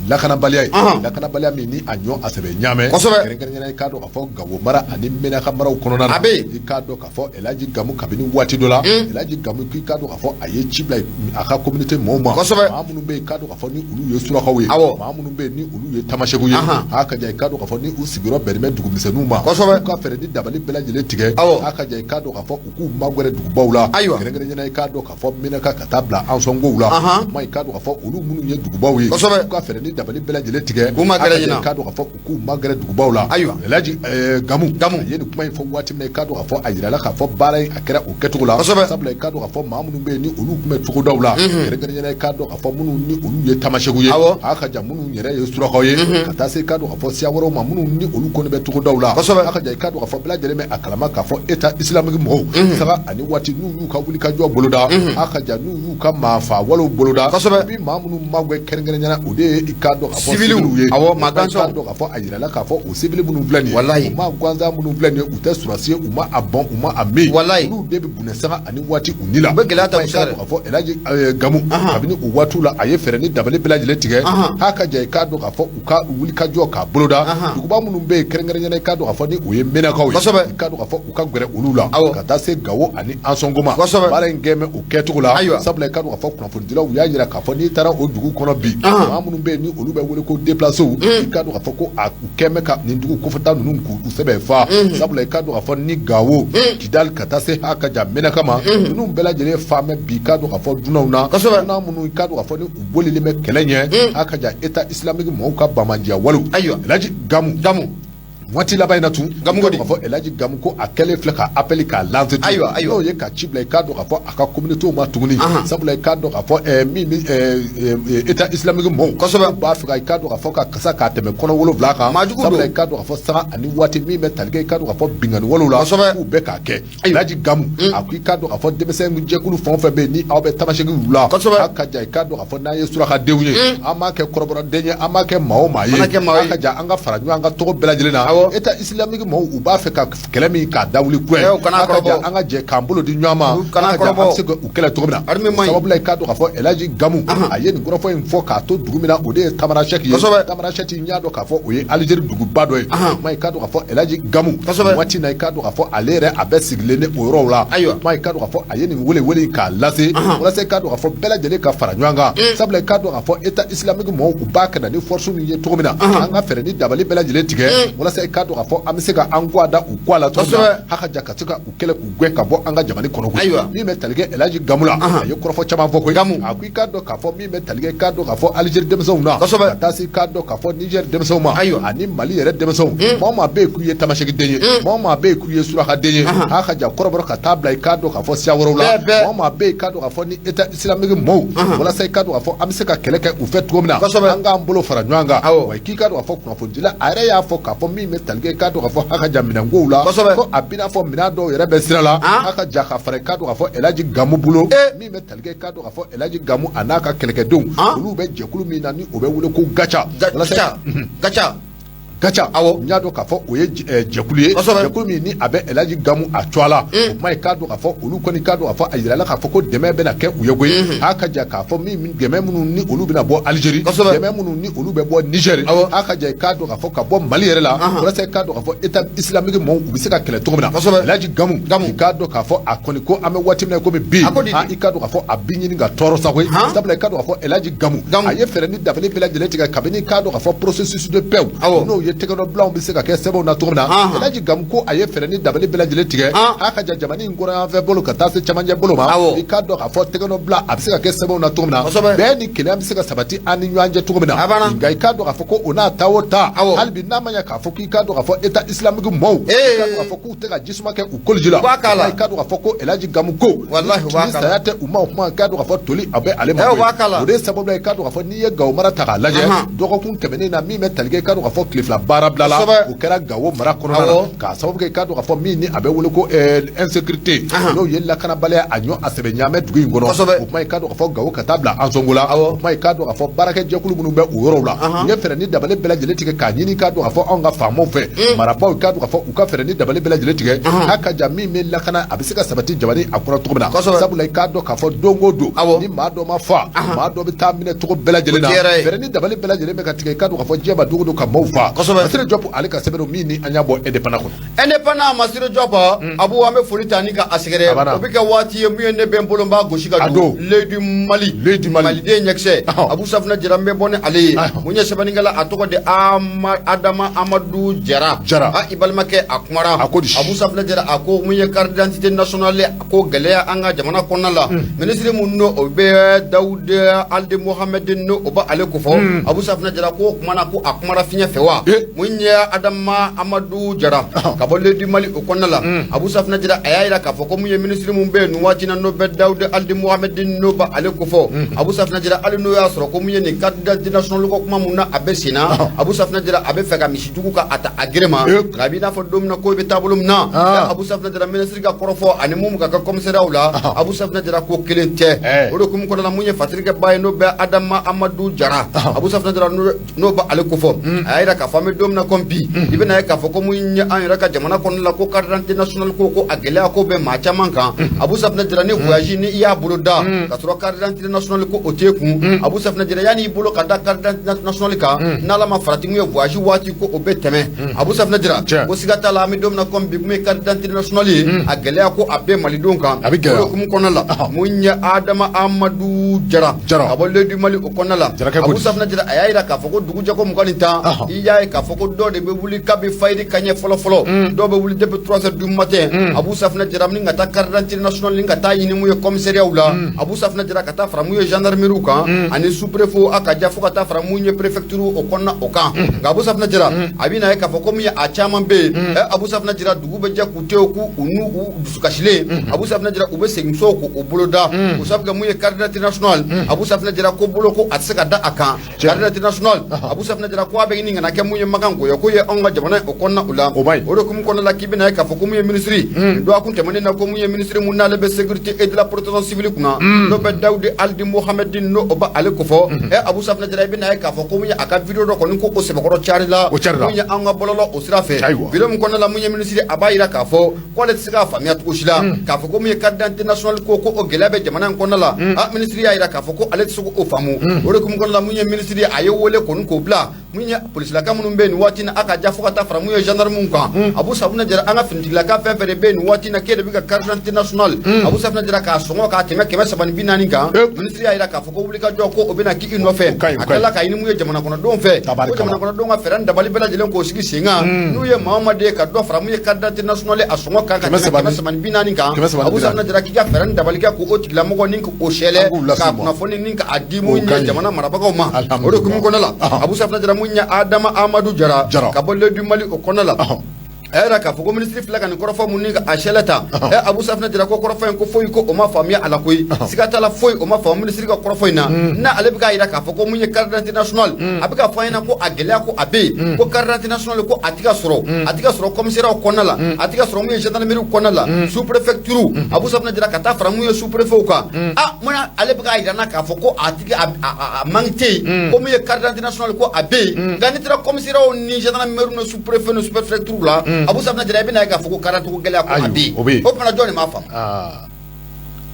lakanabaliya ye, lakanabaliya min ni a ɲɔ a sɛbɛ ɲaamɛ, kɛrɛnkɛrɛnnenya i k'a dɔn k'a fɔ Gawo mara ani Menaka maraw kɔnɔna na. A bɛ yen. I k'a dɔn k'a fɔ Elhaji Gamu, kabini waati dɔ la, Elhaji Gamu k'i k'a dɔn k'a fɔ a ye ci bila a ka communauté mɔɔw ma. Maa minnu bɛ yen, k'a dɔn k'a fɔ ni olu ye surakaw ye, maa minnu bɛ yen ni olu ye tamasɛkiw ye, a ka jan i k'a dɔn k'a fɔ ni u sigiyɔrɔ bɛnnen bɛ dugumisɛnninw ma, u ka fɛɛrɛ ni dabali bɛɛ lajɛlen tigɛ. A ka jan i k'a dɔn k'a fɔ u k'u magɛrɛ dugubaw la, kɛrɛnkɛrɛnnenya i k'a dɔn k'a fɔ Menaka ka taa bila Ansɔngow la. O kuma, i k'a dɔn k'a fɔ olu minnu ye dugubaw ye, u ka fɛɛrɛ ni dabali bɛɛ lajɛlen tigɛ K'u magɛrɛ ɲina. I k'a dɔn k'a fɔ u k'u magɛrɛ dugubaw la. Ayiwa. Elhaji Gamu Gamu. a ye nin kuma in fɔ waati min na, i k'a dɔn k'a fɔ a yirala k'a fɔ baara in a kɛra o kɛcogo la. Sabula i k'a dɔn k'a fɔ maa minnu bɛ yen ni olu tun bɛ togodaw la, kɛrɛnkɛrɛnnenya la i k'a dɔn k'a fɔ minnu ni olu ye tamasɛkiw ye, a ka ja minnu yɛrɛ ye surakaw ye, ka taa se i k'a dɔn k'a fɔ siya wɛrɛw ma minnu ni olu kɔni bɛ togodaw la. A ka ja i k'a dɔn k'a fɔ bɛɛ lajɛlen bɛ a kalama k'a fɔ État islamique mɔgɔw sanga ani waati n'u y'u ka wulikajɔ boloda, a ka ja n'u y'u ka maafa walew boloda, bi maa minnu magɛn kɛrɛnkɛrɛnnenya la, o de ye i k'a dɔn k'a fɔ Civiliw ye. Awɔ, maa I k'a gansanw. dɔn k'a fɔ a yirala k'a fɔ o civil minnu filɛ nin ye, o maa gansan minnu filɛ nin ye, u tɛ sɔrɔdasi ye, u ma a bɔn, u ma a min, olu de bɛ bɔnɛ sanga ani waati u ni la. U bɛ gɛlɛya ta I k'a kosɛbɛ. dɔn k'a fɔ Elhaji Gamu, kabini o waatiw la, a ye fɛɛrɛ ni dabali bɛɛ lajɛlen tigɛ. A ka ja i k'a dɔn k'a fɔ u ka wulikajɔ k'a boloda, duguba minnu bɛ yen kɛrɛnkɛrɛnnenya la, i k'a dɔn k'a fɔ ni o ye Menakaw ye, i k'a dɔn k'a fɔ u ka gɛrɛ olu la, ka taa se Gawo ani Ansɔngo ma. Baara in kɛn bɛ o kɛcogo la. Sabula i k'a dɔn k'a fɔ kunnafonidilaw y'a jira k'a fɔ n'i taara o dugu kɔnɔ bi, maa minnu bɛ yen ni olu bɛ wele ko déplacés, i k'a dɔn k'a fɔ ko a u kɛn bɛ ka nin dugu kofɔta ninnu k'u sɛbɛ fa. Sabula i k'a dɔn k'a fɔ ni Gawo, Kidali, ka taa se a ka ja Menaka ma, ninnu bɛɛ lajɛlen fa bɛ bi, i k'a dɔn k'a fɔ dunanw na, dunan minnu i k'a dɔn k'a fɔ ni u bolilen bɛ kɛlɛ ɲɛ, a ka ja État islamique mɔgɔw ka banbaanciya walew. Elhaji Gamu Gamu. Waati laban in na tun, Gamu ko di? K'a fɔ Elhaji Gamu ko a kɛlen filɛ ka appel k'a lancer tun. Ayiwa, ayiwa. N'o ye ka ci bila i k'a dɔn k'a fɔ a ka communauté ma tuguni. Sabula i k'a dɔn k'a fɔ min bɛ État islamique mɔgɔw u b'a fɛ ka i k'a dɔn k'a fɔ ka kasa k'a tɛmɛ kɔnɔ 7 kan. Maajugu don. Sabula i k'a dɔn k'a fɔ sanga ani waati min bɛ tali kɛ i k'a dɔn k'a fɔ binkanni walew la, k'u bɛ k'a kɛ. Elhaji Gamu a ko i k'a dɔn k'a fɔ denmisɛn jɛkulu fɛn o fɛn bɛ yen ni aw bɛ tamasɛkiw la, a ka ja i k'a dɔn k'a fɔ n'an ye surakadenw ye, an m'a kɛ kɔrɔbɔrɔden ye, an m'a kɛ maa o maa ye, Mana kɛ maa ye. A ka ja an ka fara ɲɔgɔn kan tɔgɔ bɛɛ lajɛlen na. État islamique mɔgɔw u b'a fɛ ka kɛlɛ min k'a dawuli kura ye, U kana a ka ja kɔrɔbɔ. an ka jɛ k'an bolo di ɲɔgɔn ma, U kana a ka ja an kɔrɔbɔ. bɛ se ka u kɛlɛ cogo min na. Armée man ɲi. Sababu la i k'a dɔn k'a fɔ Elhaji Gamu a ye nin kɔrɔfɔ in fɔ k'a to dugu min na, o de ye Tamarasɛki ye. Tamarasɛki n y'a dɔn k'a fɔ o ye Algérie duguba dɔ ye. O kuma i k'a dɔn k'a fɔ Elhaji Gamu waati na, i k'a dɔn k'a fɔ ale yɛrɛ a bɛ sigilen ni o yɔrɔw la. O kuma i k'a dɔn k'a fɔ a ye nin wele k'a lase walasa i k'a dɔn k'a fɔ bɛɛ lajɛlen ka fara ɲɔgɔn kan. Sabula i k'a dɔn k'a fɔ État islamique mɔgɔw u b'a ka na ni force min ye cogo min na, an ka fɛɛrɛ ni dabali bɛɛ lajɛlen tigɛ walasa i k'a dɔn k'a fɔ an bɛ se ka an kɔ da u kɔ la cogo min na, a ka ja ka se ka u kɛlɛ k'u gɛn ka bɔ an ka jamana kɔnɔ koyi. Min bɛ tali kɛ Elhaji Gamu la, a ye kɔrɔfɔ caman fɔ koyi. A ko i k'a dɔn k'a fɔ min bɛ tali kɛ i k'a dɔn k'a fɔ Algérie denmisɛnw na, ka taa se i k'a dɔn k'a fɔ Niger denmisɛnw ma, ani Mali yɛrɛ denmisɛnw, maa o maa bɛ yen k'u ye tamasɛkiden ye, maa o maa bɛ yen k'u ye surakaden ye, a ka ja kɔrɔbɔrɔ ka taa bila i k'a dɔn k'a fɔ siya wɛrɛw la, maa o maa bɛ yen i k'a dɔn k'a fɔ ni État islamique mɔgɔw, walasa i k'a dɔn k'a fɔ an bɛ se ka kɛlɛ kɛ u fɛ cogo min na, an k'an bolo fara ɲɔgɔn kan. Wa k'i k'a dɔn k'a fɔ kunnafonidila a yɛrɛ y'a fɔ k'a fɔ min bɛ tali kɛ i k'a dɔn k'a fɔ a ka ja minɛnkow la, ko a bɛna fɔ minɛn dɔw yɛrɛ bɛ sira la, a ka ja ka fara i k'a dɔn k'a fɔ Elhaji Gamu bolo, min bɛ tali kɛ i k'a dɔn k'a fɔ Elhaji Gamu a n'a ka kɛlɛkɛdenw, olu bɛ jɛkulu min na ni o bɛ wele ko Gaca. Gaca Gaca. Gaca, n y'a dɔn k'a fɔ o ye jɛkulu ye, jɛkulu min ni a bɛ Elhaji Gamu a tɔgɔ la. O kuma i k'a dɔn k'a fɔ olu kɔni k'a dɔn k'a fɔ a yirala k'a fɔ ko dɛmɛ bɛna kɛ u ye koyi. A ka ja k'a fɔ min dɛmɛ minnu ni olu bɛna bɔ Algérie, dɛmɛ minnu ni olu bɛ bɔ Niger, a ka ja i k'a dɔn k'a fɔ ka bɔ Mali yɛrɛ la, walasa i k'a dɔn k'a fɔ État islamique mɔgɔw u bɛ se ka kɛlɛ cogo min na. Elhaji Gamu i k'a dɔn k'a fɔ a kɔni ko an bɛ waati min na komi bi, i k'a dɔn k'a fɔ a bi ɲini ka tɔɔrɔ sa koyi. Sabula i k'a dɔn k'a fɔ Elhaji Gamu a ye fɛɛrɛ ni dabali bɛɛ lajɛlen tigɛ kabini i k'a dɔn k'a fɔ processus de paix, n'o ye tɛgɛnɔbilaw bɛ se ka kɛ sɛbɛnw na cogo min na. Elhaji Gamu ko a ye fɛɛrɛ ni dabali bɛɛ lajɛlen tigɛ, a ka ja jamana in kɔrɔnyanfɛ bolo ka taa se cɛmancɛ bolo ma, i k'a dɔn k'a fɔ tɛgɛnɔbila a bɛ se ka kɛ sɛbɛnw na cogo min na, bɛn ni kelenya bɛ se ka sabati an ni ɲɔgɔn cɛ cogo min na. Nka i k'a dɔn k'a fɔ ko o n'a ta o ta, hali bi n'a ma ɲɛ k'a fɔ k'i k'a dɔn k'a fɔ État islamique mɔɔw, i k'a dɔn k'a fɔ k'u tɛ ka jisuma kɛ u koliji la, i k'a dɔn k'a fɔ ko Elhaji Gamu ko ni saya tɛ u ma, o kuma i k'a dɔn k'a fɔ toli a bɛ ale ma. O de sababu la i k'a dɔn k'a fɔ n'i ye Gawo mara ta k'a lajɛ, dɔgɔkun tɛmɛnen na min bɛ tali kɛ i k'a dɔn k'a fɔ tile 2 baara bila la, o kɛra Gawo mara kɔnɔna na, k'a sababu kɛ i k'a dɔn k'a fɔ min ni a bɛ wele ko insécurité, n'o ye lakanabaliya a ɲɔ a sɛbɛ ɲaamɛ dugu in kɔnɔ. O kuma i k'a dɔn k'a fɔ Gawo ka taa bila Ansɔngo la, o kuma i k'a dɔn k'a fɔ baarakɛjɛkulu minnu bɛ o yɔrɔw la, u ye fɛɛrɛ ni dabali bɛɛ lajɛlen tigɛ k'a ɲini k'a dɔn k'a fɔ anw ka faamaw fɛ, marabaaw, i k'a dɔn k'a fɔ u ka fɛɛrɛ ni dabali bɛɛ lajɛlen tigɛ, a ka ja min bɛ lakana a bɛ se ka sabati jamana a kɔnɔ cogo min na. Sabula i k'a dɔn k'a fɔ don o don ni maa dɔ ma fa, maa dɔ bɛ taa minɛ cogo bɛɛ lajɛlen na. Fɛɛrɛ ni dabali bɛɛ lajɛlen bɛ ka tigɛ i k'a dɔn k'a fɔ diɲɛ ma don o don ka maaw fa. Kosɛbɛ. Masire Jɔpu ale ka sɛbɛn don min ni an y'a bɔ Indépendant kɔnɔ. Indépendant, Masire Jɔpu, Abu, an bɛ foli ta ni ka a sɛgɛrɛ. A banna. O bɛ kɛ waati ye mun ye, ne bɛ n bolo n b'a gosi ka A don don. L'Œil du Mali. L'Œil du Mali. Maliden ɲɛkisɛ. Abu Safunɛ Jara, n bɛ bɔ ni ale ye. Mun ye sɛbɛnnikɛla, a tɔgɔ de Adama Amadu Jara. Jara. A i balimakɛ, a kumara. A ko di? Abu Safunɛ Jara, a ko mun ye carte d'identité nationale ko gɛlɛya an ka jamana kɔnɔna la, minisiri mun n'o o bɛ Dawuda Alide Mohamed, n'o o b'ale kofɔ, Abu Safunɛ Jara ko o kumana ko a kumara fiɲɛ fɛ wa? Mun ye Adama Amadu Jara ka bɔ L'Œil du Mali o kɔnɔna la, Abu Safunɛ Jara, a y'a jira k'a fɔ ko mun ye minisiri mun bɛ yen nin waati na, n'o bɛ Dawuda Alide Mohamed, n'o b'ale kofɔ, Abu Safunɛ Jara, hali n'o y'a sɔrɔ ko mun ye nin carte d'identité nationale ko kuma mun na a bɛ sen na, Abu Safunɛ Jara, a bɛ fɛ ka misijugu ka a ta a gere ma, nka a b'i n'a fɔ don min na ko i bɛ taabolo min na, Abu Safunɛ Jara, minisiri ka kɔrɔfɔ ani mun ka kɛ commissariat la, Abu Safunɛ Jara, ko kelen tɛ. O de hukumu kɔnɔna na, mun ye fatirikɛba ye, n'o bɛ Adama Amadu Jara, Abu Safunɛ Jara, n'o b'ale kofɔ, a y'a jira k'a fɔ an bɛ don min na komi bi, i bɛna ye k'a fɔ ko mun ye an yɛrɛ ka jamana kɔnɔna la, ko carte d'identité nationale ko a gɛlɛya ko bɛ maa caman kan. Abu Safunɛ Jara, ni voyage ni i y'a bolo da ka sɔrɔ carte d'identité nationale ko o t'e kun, Abu Safunɛ Jara, yanni i bolo ka da carte d'identité nationale kan, n'Ala ma farati, mun ye voyage waati ko o bɛ tɛmɛ, Abu Safunɛ Jara, ko siga t'a la, an bɛ don min na komi bi, mun ye carte d'identité nationale ye, a gɛlɛya ko a bɛ malidenw kan. A bɛ gɛlɛya. O de hukumu kɔnɔna la, mun ye Adama Amadu Jara ka bɔ L'Œil du Mali o kɔnɔna la, Abu Safunɛ Jara, a y'a jira k'a fɔ ko dugujɛ ko 21, i y'a ye k'a fɔ ko dɔw de bɛ wuli kabi fayiri kaɲɛ fɔlɔ fɔlɔ, dɔw bɛ wuli depuis 3 heures du matin, Abu Safunɛ Jara, ni ka taa carte d'identité nationale ni ka taa ɲini mun ye commissariat la, Abu Safunɛ Jara, ka taa fara mun ye gendarmerie kan ani sous-préfet, a ka ja fo ka taa fara mun ye préfecture o kɔnɔna o kan. Nka Abu Safunɛ Jara, a bɛ na ye k'a fɔ ko mun ye a caman bɛ yen, Abu Safunɛ Jara, dugu bɛ jɛ k'u to yen k'u n'u u dusukasilen, Abu Safunɛ Jara, u bɛ segin so k'u bolo da o sabu kɛ mun ye carte d'identité nationale, Abu Safunɛ Jara, ko bolo ko a tɛ se ka da a kan. Carte d'identité nationale, Abu Safunɛ Jara, ko a bɛ ɲini ka na kɛ mun ye makan goyɔ ko ye anw ka jamana o kɔnɔna o la. O b'a ye. O de hukumu kɔnɔna la, k'i bɛna ye k'a fɔ ko mun ye minisiri nin dɔgɔkun tɛmɛnen na, ko mun ye minisiri mun n'ale bɛ sécurité et de la protection civile kunna, n'o bɛ Dawudi Alidi Mohamedi, n'o o b'ale kofɔ, Abu Safunɛ Jara, i bɛna ye k'a fɔ ko mun ye a ka vidéo dɔ kɔni ko o sɛbɛkɔrɔ cari la. O cari la. Mun ye an ka bɔlɔlɔ o sira fɛ, Ayiwa. vidéo min kɔnɔna la, mun ye minisiri a b'a jira k'a fɔ k'ale tɛ se k'a faamuya cogo si la k'a fɔ ko mun ye carte d'identité nationale ko o gɛlɛya bɛ jamana in kɔnɔna la. A minisiri y'a jira k'a fɔ ko ale tɛ se k'o faamu. O de hukumu kɔnɔna la, mun ye minisiri a ye wele kɔni k'o bila mun ye polisilaka minnu bɛ yen nin waati in na, a ka ja fo ka taa fara mun ye gendarme kan, Abu Safunɛ Jara, an ka finitigilaka fɛn fɛn de bɛ yen nin waati in na k'e de bɛ ka carte d'identité nationale, Abu Safunɛ Jara, k'a sɔngɔ k'a tɛmɛ 340 kan, minisiri y'a jira k'a fɔ ko wulikajɔ ko o bɛna k'i nɔfɛ. O ka ɲi, o A ka ɲi. tilala ka ɲini mun ye jamana kɔnɔdenw fɛ, ko Tabarikala. jamana kɔnɔdenw ka fɛɛrɛ ni dabali bɛɛ lajɛlen k'o sigi sen kan, n'u ye maa o maa de ye ka dɔ fara mun ye carte d'identité nationale a sɔngɔ kan ka Kɛmɛ tɛmɛ saba ni- 340 kan, 340. Abu Safunɛ Jara, k'i ka fɛɛrɛ ni dabali kɛ k'o tigilamɔgɔ ni k'o sɛlɛ An k'u lase k'a u ma. kunnafoni ni k'a di mun O ka ye ɲi. jamana marabagaw ma. O de Alhamdulillah. hukumu kɔnɔna la, Abu Safunɛ Jara, mun ye Adama Amadu Jara Jara. ka bɔ L'Œil du Mali o kɔnɔna la, a yɛrɛ k'a fɔ ko minisiri filɛ ka nin kɔrɔfɔ mun ni a sɛlɛ ta, Abu Safunɛ Jara, ko kɔrɔfɔ in ko foyi ko o ma faamuya a la koyi. Siga t'a la, foyi o ma faamu minisiri ka kɔrɔfɔ in na. N'a ale bɛ k'a jira k'a fɔ ko mun ye carte d'identité nationale, a bɛ ka fɔ an ɲɛna ko a gɛlɛya ko a bɛ yen, ko carte d'identité nationale ko a tɛ ka sɔrɔ, a tɛ ka sɔrɔ commissariat kɔnɔna la, a tɛ ka sɔrɔ mun ye gendarmerie kɔnɔna la, sous préfecture, Abu Safunɛ Jara, ka taa fara mun ye sous préfet kan. A munna ale bɛ k'a jira n na k'a fɔ ko a tigi a manque tɛ yen, ko mun ye carte d'identité nationale ko a bɛ yen, nka n'i taara commissariat ni gendarmerie ni sous préfet ni sous préfecture la, Abu Safunɛ Jara, i bɛna ye k'a fɔ ko carte ko gɛlɛya ko a bɛ yen. O bɛ yen. O tuma jɔn de m'a faamu?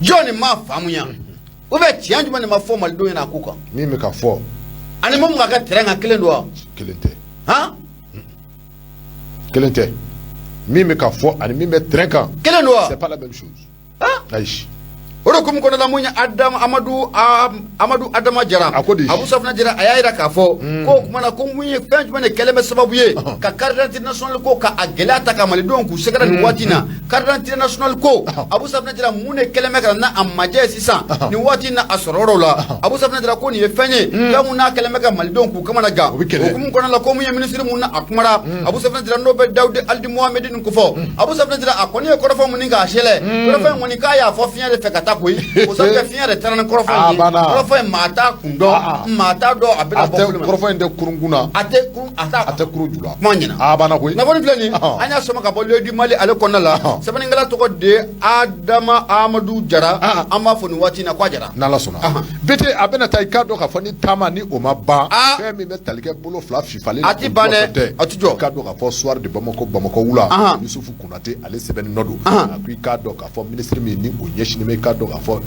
Jɔn de m'a faamuya ou bien tiɲɛ jumɛn de ma fɔ malidenw ɲɛna a ko kan? Min bɛ ka fɔ Ani mun ka kɛ terrain kan, kelen don wa? Kelen tɛ. Han? Kelen tɛ. Min bɛ ka fɔ ani min bɛ terrain kan, Kelen don wa? c'est pas la même chose. Ayi. O de hukumu kɔnɔna la, mun ye Adam Amadu Amadu Adama Jara, A ko di? Abu Safunɛ Jara, a y'a jira k'a fɔ ko o kumana ko mun ye fɛn jumɛn de kɛlen bɛ sababu ye ka carte d'identité nationale ko ka a gɛlɛya ta ka malidenw k'u sɛgɛrɛ nin waati in na? Carte d'identité nationale ko, Abu Safunɛ Jara, mun de kɛlen bɛ ka na a majɛ ye sisan nin waati in na a sɔrɔ yɔrɔw la? Abu Safunɛ Jara, ko nin ye fɛn ye, fɛn mun n'a kɛlen bɛ ka malidenw k'u kamana gan. O bɛ kɛlɛ. O hukumu kɔnɔna la, ko mun ye minisiri mun na a kumara, Abu Safunɛ Jara, n'o bɛ Dawudi Alidi Mohamedi nin kofɔ, Abu Safunɛ Jara, a kɔni ye kɔrɔfɔ mun ni k'a sɛlɛ, kɔrɔfɔ in kɔni k'a y'a fɔ fiɲɛ de fɛ ka taa koyi. O sabu kɛ fiɲɛ de taara ni kɔrɔfɔ in A ye. banna. Kɔrɔfɔ in, maa t'a kun dɔn, maa t'a dɔn a bɛna A bɔ tɛ bolo min. Kɔrɔfɔ in tɛ kurunkun na. A tɛ kurun, a t'a A tɛ kurun ju la. Kuma ɲɛna. A banna koyi. Nafolo filɛ nin, an y'a sɔmɔ ka bɔ L'Œil du Mali ale kɔnɔna la. Sɛbɛnnikɛla tɔgɔ de ye Adama Amadu Jara. An b'a fɔ nin waati in na k'a Jara. N'Ala sɔnna, Bete, a bɛna taa i k'a dɔn k'a fɔ ni taama ni o ma ban, fɛn min bɛ tali kɛ bolo fila fifalen. A ti ban dɛ, a ti jɔ. I k'a dɔn k'a fɔ Soir de Bamako, Bamakɔ wula, Yusufu Konate ale sɛbɛnni nɔ don. A ko i k'a dɔn k'a fɔ minisiri min ni o ɲɛsinnen bɛ i k'a dɔn k'a fɔ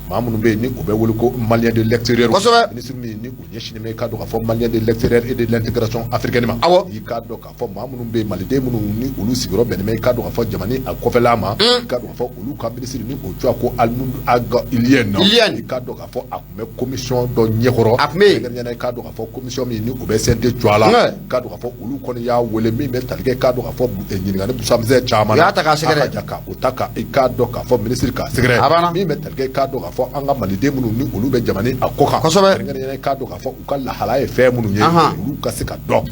maa minnu bɛ yen ni u bɛ wele ko Maliens de l'extérieur, ministre min ni o ɲɛsinnen bɛ i k'a dɔn k'a fɔ Maliens de l'extérieur et de l'intégration africaine ma. I k'a dɔn k'a fɔ maa minnu bɛ yen, maliden minnu ni olu sigiyɔrɔ bɛnnen bɛ i k'a dɔn k'a fɔ jamana a kɔfɛla ma, i k'a dɔn k'a fɔ olu ka ministre ni o tɔgɔ ko Alioune Ag Iyane, i k'a dɔn k'a fɔ a tun bɛ commission dɔ ɲɛkɔrɔ. A tun bɛ yen. Kɛrɛnkɛrɛnnenya i k'a dɔn k'a fɔ commission min ni o bɛ CNT cogoya la, i k'a dɔn k'a fɔ olu kɔni y'a wele min bɛ tali kɛ i k'a dɔn k'a fɔ ɲininkali busamisɛn caman na. U y'a ta k'a sɛgɛrɛ. A ka ja ka o ta ka i k'a dɔn k'a fɔ ministre k'a sɛgɛrɛ. A banna. Min bɛ tali kɛ i k'a dɔn k'a fɔ an ka maliden minnu ni olu bɛ jamana a kɔ kan. Kɛrɛnkɛrɛnnenya i k'a dɔn k'a fɔ u ka lahalaya ye fɛn minnu ye, olu ka se ka dɔn.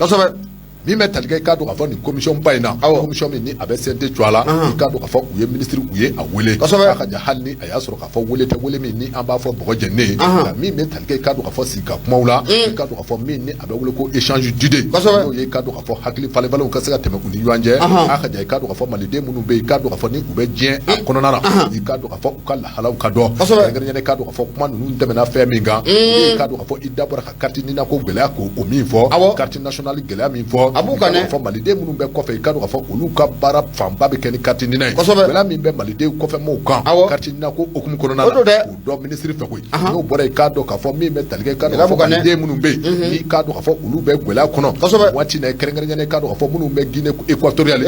Min bɛ tali kɛ i k'a dɔn k'a fɔ nin commission ba in na, commission min ni a bɛ CNT cogoya la, i k'a dɔn k'a fɔ u ye ministre u ye a wele. A ka ja hali ni a y'a sɔrɔ k'a fɔ wele tɛ wele min ni an b'a fɔ bɔgɔ jɛninen ye, nka min bɛ tali kɛ i k'a dɔn k'a fɔ sigi ka kumaw la, i k'a dɔn k'a fɔ min ni a bɛ wele ko échange d'idées, n'o ye i k'a dɔn k'a fɔ hakili falenfalenw ka se ka tɛmɛ u ni ɲɔgɔn cɛ. A ka ja i k'a dɔn k'a fɔ maliden minnu bɛ yen, i k'a dɔn k'a fɔ ni u bɛ diɲɛ a kɔnɔna na, i k'a dɔn k'a fɔ u ka lahalaw ka dɔn. Kɛrɛnkɛrɛnnenya i k'a dɔn k'a fɔ kuma ninnu tɛmɛna fɛn min kan, i k'a dɔn k'a fɔ i da bɔra ka carte NINA ko gɛlɛya k'o min fɔ, carte nationale gɛlɛya min fɔ, a b'u kan dɛ. Fɔ maliden minnu bɛ kɔfɛ, i k'a dɔn k'a fɔ olu ka baara fanba bɛ kɛ ni carte NINA ye. Gɛlɛya min bɛ maliden kɔfɛ mɔgɔw kan carte NINA ko hukumu kɔnɔna na, k'o dɔn ministre fɛ koyi. N'o bɔra i k'a dɔn k'a fɔ min bɛ tali kɛ i k'a dɔn k'a fɔ maliden minnu bɛ yen n'i k'a dɔn k'a fɔ olu bɛ gɛlɛya kɔnɔ waati na, kɛrɛnkɛrɛnnenya i k'a dɔn k'a fɔ minnu bɛ Guinée équatoriale, i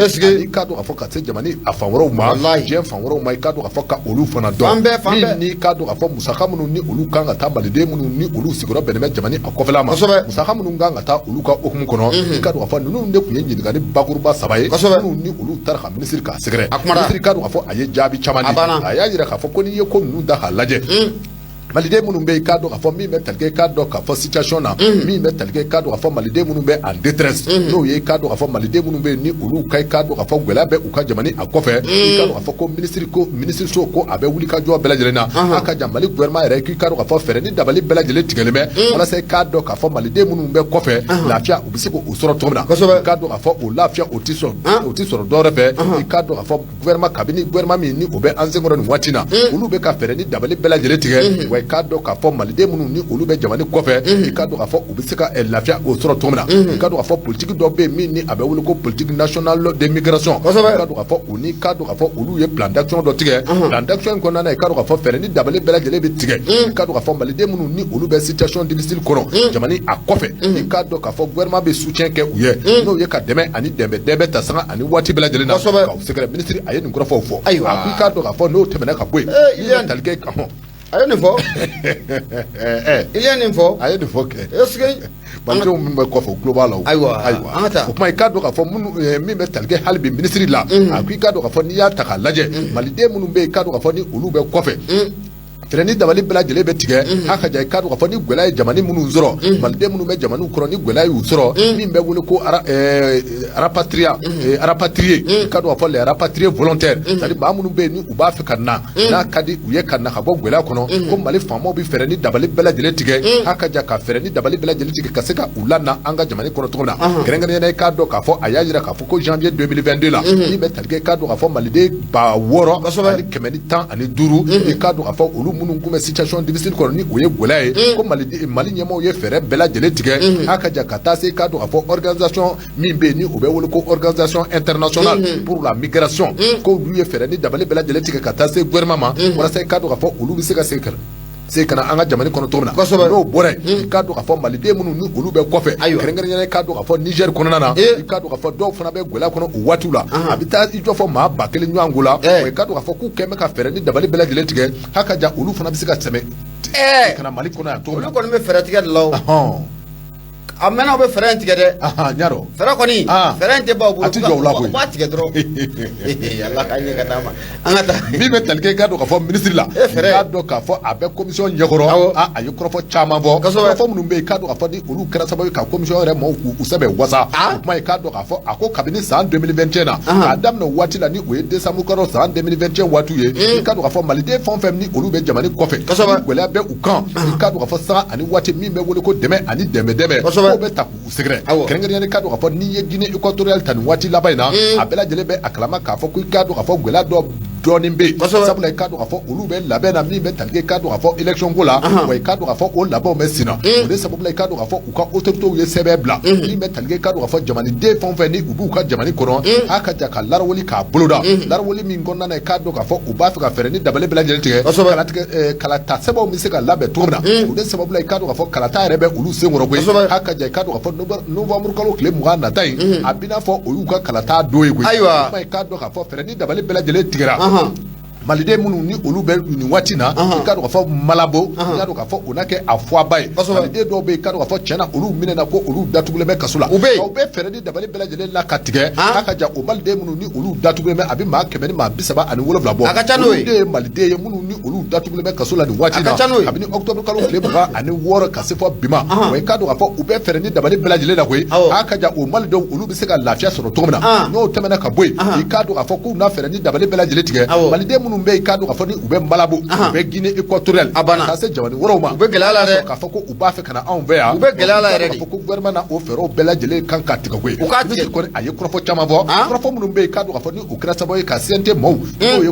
k'a dɔn k'a fɔ ka se jamana a fan wɛrɛw ma, diɲɛ fan wɛrɛw ma, i k'a dɔn k'a fɔ ka olu fana dɔn. Min n'i k'a dɔn k'a fɔ musaka minnu ni olu kan ka taa maliden minnu ni olu sigiyɔrɔ bɛnnen bɛ jamana a kɔfɛla ma, musaka minnu kan ka taa olu ka hukumu kɔnɔ, i k'a dɔn k'a fɔ ninnu de tun ye ɲininkali bakuruba saba ye minnu ni olu taara ka ministre k'a sɛgɛrɛ. Ministre k'a dɔn k'a fɔ a ye jaabi caman di, a y'a jira k'a fɔ ko n'i ye ko ninnu ta k'a lajɛ, maliden minnu bɛ yen, i k'a dɔn k'a fɔ min bɛ tali kɛ i k'a dɔn k'a fɔ situation na, min bɛ tali kɛ i k'a dɔn k'a fɔ maliden minnu bɛ en détresse, n'o ye i k'a dɔn k'a fɔ maliden minnu bɛ yen ni olu ka i k'a dɔn k'a fɔ gɛlɛya bɛ u ka jamana a kɔfɛ, i k'a dɔn k'a fɔ ko ministre ko ministre so ko a bɛ wuli ka jɔ bɛɛ lajɛlen na. A ka jan Mali gouvernement yɛrɛ k'i k'a dɔn k'a fɔ fɛɛrɛ ni dabali bɛɛ lajɛlen tigɛlen bɛ walasa i k'a dɔn k'a fɔ maliden minnu bɛ kɔfɛ, lafiya u bɛ se k'o sɔrɔ cogo min na. I k'a dɔn k'a fɔ o lafiya o tɛ sɔrɔ dɔwɛrɛ fɛ, i k'a dɔn k'a fɔ gouvernement kabini gouvernement min ni o bɛ an senkɔrɔ nin waati na, olu bɛ ka fɛɛrɛ ni dabali bɛɛ lajɛlen tigɛ, wa i k'a dɔn k'a fɔ maliden minnu ni olu bɛ jamana kɔfɛ, i k'a dɔn k'a fɔ u bɛ se ka lafiya o sɔrɔ cogo min na. I k'a dɔn k'a fɔ politique dɔ bɛ yen min ni a bɛ wele ko politique nationale de migration, i k'a dɔn k'a fɔ u ni k'a dɔn k'a fɔ olu ye plan d'action dɔ tigɛ. Plan d'action in kɔnɔna na, i k'a dɔn k'a fɔ fɛɛrɛ ni dabali bɛɛ lajɛlen bɛ tigɛ, i k'a dɔn k'a fɔ maliden minnu ni olu bɛ situation difficile kɔnɔ jamana a kɔfɛ, i k'a dɔn k'a fɔ gouvernement bɛ soutien kɛ u ye, n'o ye ka dɛmɛ ani dɛmɛ ta sanga ani waati bɛɛ lajɛlen na k'aw sɛgɛrɛ. Ministre a ye nin kɔrɔfɔw fɔ. Ayiwa. A ko i k'a dɔn k'a fɔ n'o tɛmɛna ka bɔ yen, i bɛ tali kɛ a ye nin fɔ, i ye nin fɔ, a ye nin fɔ kɛ. Est-ce que malidenw minnu bɛ kɔfɛ u tulo b'a la o. Ayiwa, an ka taa. O tuma i k'a dɔn k'a fɔ minnu min bɛ tali kɛ hali bi ministre la, a ko i k'a dɔn k'a fɔ n'i y'a ta k'a lajɛ, maliden minnu bɛ yen i k'a dɔn k'a fɔ ni olu bɛ kɔfɛ, fɛɛrɛ ni dabali bɛɛ lajɛlen bɛ tigɛ. A ka ja i k'a dɔn k'a fɔ ni gɛlɛya ye jamana minnu sɔrɔ, maliden minnu bɛ jamanaw kɔnɔ ni gɛlɛya y'u sɔrɔ, min bɛ wele ko rapatriat, rapatrié, i k'a dɔn k'a fɔ les rapatriés volontaires, c'est à dire maa minnu bɛ yen ni u b'a fɛ ka na, n'a ka di u ye ka na ka bɔ gɛlɛya kɔnɔ, ko Mali faamaw bɛ fɛɛrɛ ni dabali bɛɛ lajɛlen tigɛ. A ka ja ka fɛɛrɛ ni dabali bɛɛ lajɛlen tigɛ ka se ka u lana an ka jamana kɔnɔ cogo min na. Kɛrɛnkɛrɛnnenya i k'a dɔn k'a fɔ a y'a jira k'a fɔ ko janvier 2022 la, min bɛ tali kɛ i k'a dɔn k'a fɔ maliden 6115, i k'a dɔn k'a fɔ olu minnu tun bɛ situation difficile kɔnɔ ni o ye gɛlɛya ye, ko Mali ɲɛmaaw ye fɛɛrɛ bɛɛ lajɛlen tigɛ. A ka ja ka taa se i k'a dɔn k'a fɔ organisation min bɛ yen ni o bɛ wele ko organisation internationale pour la migration, ko olu ye fɛɛrɛ ni dabali bɛɛ lajɛlen tigɛ ka taa se gouvernement ma, walasa i k'a dɔn k'a fɔ olu bɛ se ka se ka na an ka jamana kɔnɔ cogo min na. N'o bɔra yen, i k'a dɔn k'a fɔ maliden minnu ni olu bɛ kɔfɛ, kɛrɛnkɛrɛnnenya i k'a dɔn k'a fɔ Niger kɔnɔna na, i k'a dɔn k'a fɔ dɔw fana bɛ gɛlɛya kɔnɔ o waatiw la, a bɛ taa i jɔ fɔ maa 1000 ɲɔgɔn ko la, i k'a dɔn k'a fɔ k'u kɛn bɛ ka fɛɛrɛ ni dabali bɛɛ lajɛlen tigɛ. A ka ja olu fana bɛ se ka tɛmɛ ka na Mali kɔnɔ yan cogo min na. Olu kɔni bɛ fɛɛrɛ tigɛ de la o. A mɛnna u bɛ fɛɛrɛ in tigɛ dɛ. N y'a dɔn. Fɛɛrɛ kɔni. Fɛɛrɛ in tɛ ban u bolo. A tɛ jɔ u la koyi. U b'a tigɛ dɔrɔn. Ala k'a ɲɛ ka d'a ma. An ka taa. Min bɛ tali kɛ i k'a dɔn k'a fɔ ministre la. Fɛɛrɛ. I k'a dɔn k'a fɔ a bɛ commission ɲɛkɔrɔ. A ye kɔrɔfɔ caman fɔ. Kɔrɔfɔ minnu bɛ yen i k'a dɔn k'a fɔ ni olu kɛra sababu ye ka commission yɛrɛ maaw k'u sɛbɛn wasa. O tuma i k'a dɔn k'a fɔ a ko kabini san 2021 na. K'a daminɛ waati la ni o ye décembre kalo san 2021 waatiw ye. I k'a dɔn k'a fɔ maliden fɛn o fɛn ni olu bɛ jamana kɔfɛ. Gɛlɛya bɛ u kan. I k'a dɔn k'a fɔ sanga ani waati min bɛ wele ko dɛmɛ ani dɛmɛ. K'o bɛ ta k'u sɛgɛrɛ. Kɛrɛnkɛrɛnnenya k'a dɔn k'a fɔ n'i ye Guinée équatoriale ta nin waati laban in na, a bɛɛ lajɛlen bɛ a kalama k'a fɔ ko i k'a dɔn k'a fɔ gɛlɛya dɔ dɔɔnin bɛ yen, sabula i k'a dɔn k'a fɔ olu bɛ labɛn na min bɛ tali kɛ i k'a dɔn k'a fɔ élection ko la, wa i k'a dɔn k'a fɔ o labɛnw bɛ sen na. O de sababu la i k'a dɔn k'a fɔ u ka autorités ye sɛbɛn bila min bɛ tali kɛ i k'a dɔn k'a fɔ jamanaden fɛn o fɛn ni u b'u ka jamana kɔnɔ, a ka ja ka larawuli k'a boloda, larawuli min kɔnɔna na i k'a dɔn k'a fɔ u b'a fɛ ka fɛɛrɛ ni dabali bɛɛ lajɛlen tigɛ kalata sɛbɛnw bɛ se ka labɛn cogo min na. O de sababu la i k'a dɔn k'a fɔ kalata yɛrɛ bɛ olu sen kɔrɔ koyi. A ka ja i k'a dɔn k'a fɔ novembre kalo tile 20 nata in, a bɛna fɔ o y'u ka kalata don ye koyi. Ayiwa, i k'a dɔn k'a fɔ fɛɛrɛ ni dabali bɛɛ lajɛlen tigɛra. Maliden minnu ni olu bɛ nin waati na, i k'a dɔn k'a fɔ Malabo, i k'a dɔn k'a fɔ o na kɛ a fɔba ye. Maliden dɔw bɛ yen, i k'a dɔn k'a fɔ tiɲɛna olu minɛna ko olu datugulen bɛ kaso la. U bɛ yen. U bɛ fɛɛrɛ ni dabali bɛɛ lajɛlen la ka tigɛ k'a ka ja o maliden minnu ni olu datugulen bɛ, a bɛ maa 137 bɔ. A ka ca n'o ye. Olu de ye maliden ye minnu ni olu datugulen bɛ kaso la nin waati na. A ka ca n'o ye. Kabini octobre kalo tile 26 ka se fɔ bi ma. Wa i k'a dɔn k'a fɔ u bɛ fɛɛrɛ ni dabali bɛɛ lajɛlen la koyi. A ka ja o malidenw olu bɛ se ka lafiya sɔrɔ cogo min na. N'o tɛmɛna ka bɔ yen, i k'a dɔn k'a fɔ k'u na fɛɛrɛ ni dabali bɛɛ lajɛlen tigɛ. Maliden minnu bɛ yen, i k'a dɔn k'a fɔ ni u bɛ Malabo, u bɛ Guinée équatoriale, a banna, ka se jamana wɛrɛw ma, u bɛ gɛlɛya la dɛ. K'a fɔ ko u b'a fɛ ka na anw fɛ yan, u bɛ gɛlɛya la yɛrɛ de. K'a fɔ ko gouvernement na o fɛɛrɛw bɛɛ lajɛlen kan ka tigɛ koyi. U k'a tigɛ. Kɔni a ye kɔrɔfɔ caman fɔ, kɔrɔfɔ minnu bɛ yen, i k'a dɔn k'a fɔ ni o kɛra sababu ye ka CNT maaw, n'o ye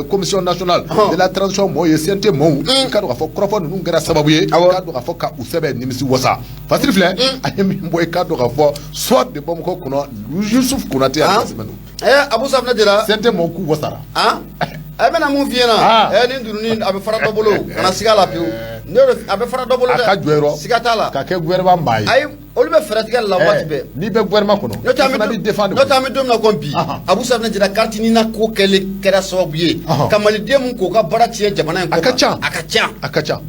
commission nationale de la transition maaw ye, CNT maaw, i k'a dɔn k'a fɔ kɔrɔfɔ ninnu kɛra sababu ye, i k'a dɔn k'a fɔ ka u sɛbɛn nimisi wasa. Fasiri filɛ, a ye min bɔ, i k'a dɔn k'a fɔ Soir de Bamako kɔnɔ, Yusuf Konate a sɛbɛn don. Abu Safinɛ Jara. CNT maaw k'u wasara. A bɛna mun f'i ɲɛna, nin dununi a bɛ fara dɔ bolo, kana siga la pewu, a bɛ fara dɔ bolo dɛ. A ka jɔ yɔrɔ. Siga t'a la. Ka kɛ gouvernement maa ye. Ayi, olu bɛ fɛɛrɛ tigɛ la waati bɛɛ. N'i bɛ gouvernement kɔnɔ, n'o tɛ an bɛ don min na komi bi, Abu Safinɛ Jara, carte NINA ko kɛlen kɛra sababu ye ka maliden mun k'o ka baara tiɲɛ jamana in kɔ. A ka ca. A ka ca. A ka ca.